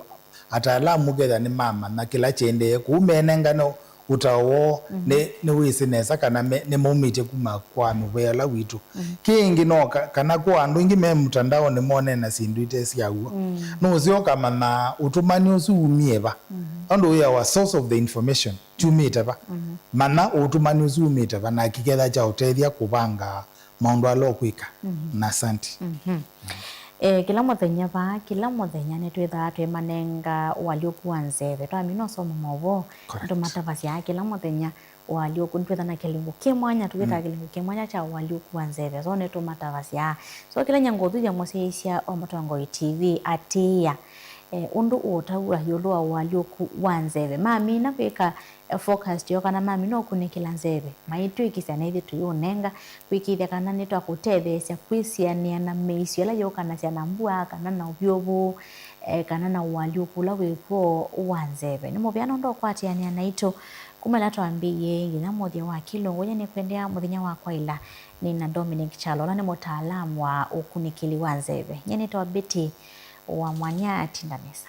ataalamu ũkethĩa nĩmamanya kĩla kĩendee kũu, menengane ũtao woo, mhm, nĩ, nĩwĩsĩ nesa kana me, nĩmaumĩtye kuma kwa mũvea ũla witũ. Mhm. Kĩngĩ no ka-, kana kwa andũ aingĩ me mũtandaonĩ monena syĩndũ ite sya w'o. Mm. Nũseo ũkamanya ũtũmani ũsu umie va. Mhm. Nũndũ wĩawa source of the information kyumĩte va. Mhm. Manya ũtũmani ũsu umĩte va na kĩketha kya ũtethya kũvanga maũndũ ala ũkwĩka. Mhm. Na asante. Mhm. Eh, kĩla mũthenya vaa, kĩla mũthenya nĩtwĩthaa twĩmanenga ũalyũku wa nzeve. Twamina ũsoma maũvoo, correct, nĩtũmatavasya kĩla mũthenya ũalyũku. Nĩtwĩthaa na kĩlungu kĩ mwanya, tũkĩtaa, mm, kĩlungu kĩ mwanya kya ũalyũku wa nzeve. So nĩtũmatavasya. So kĩla nyie ngũthuthya mũsyaĩĩsya wa Mũtongoi T V atĩĩa, eh, ũndũ ũũtavw'a ĩũlũ wa ũalyũku wa nzeve. Mamina kwĩka eh, forecast yoo kana mamina ũkunĩkĩla nzeve, maitwĩkĩsya nĩthyĩ tũyĩũnenga, kwĩkĩĩthya kana nĩtwakũtetheesya kwĩsianĩa na mĩisyo ĩla yũkanasya na mbua, kana na ũvyũvu, eh, kana na ũalyũku ũla wĩ kw'o wa nzeve. Nĩ mũvea nũndũ wa kũatĩanĩa naitũ kuma ĩla twambĩĩie nginya mũthya wa kĩlungu. Nyie nĩkwendea mũthenya wa kwaĩla nĩ na Dominic Kyalo, ũla nĩ mũtaalamu wa ũkunĩkĩli wa nzeve. Nyie nĩtawa Betty wa Mwanya. Tinda nesa.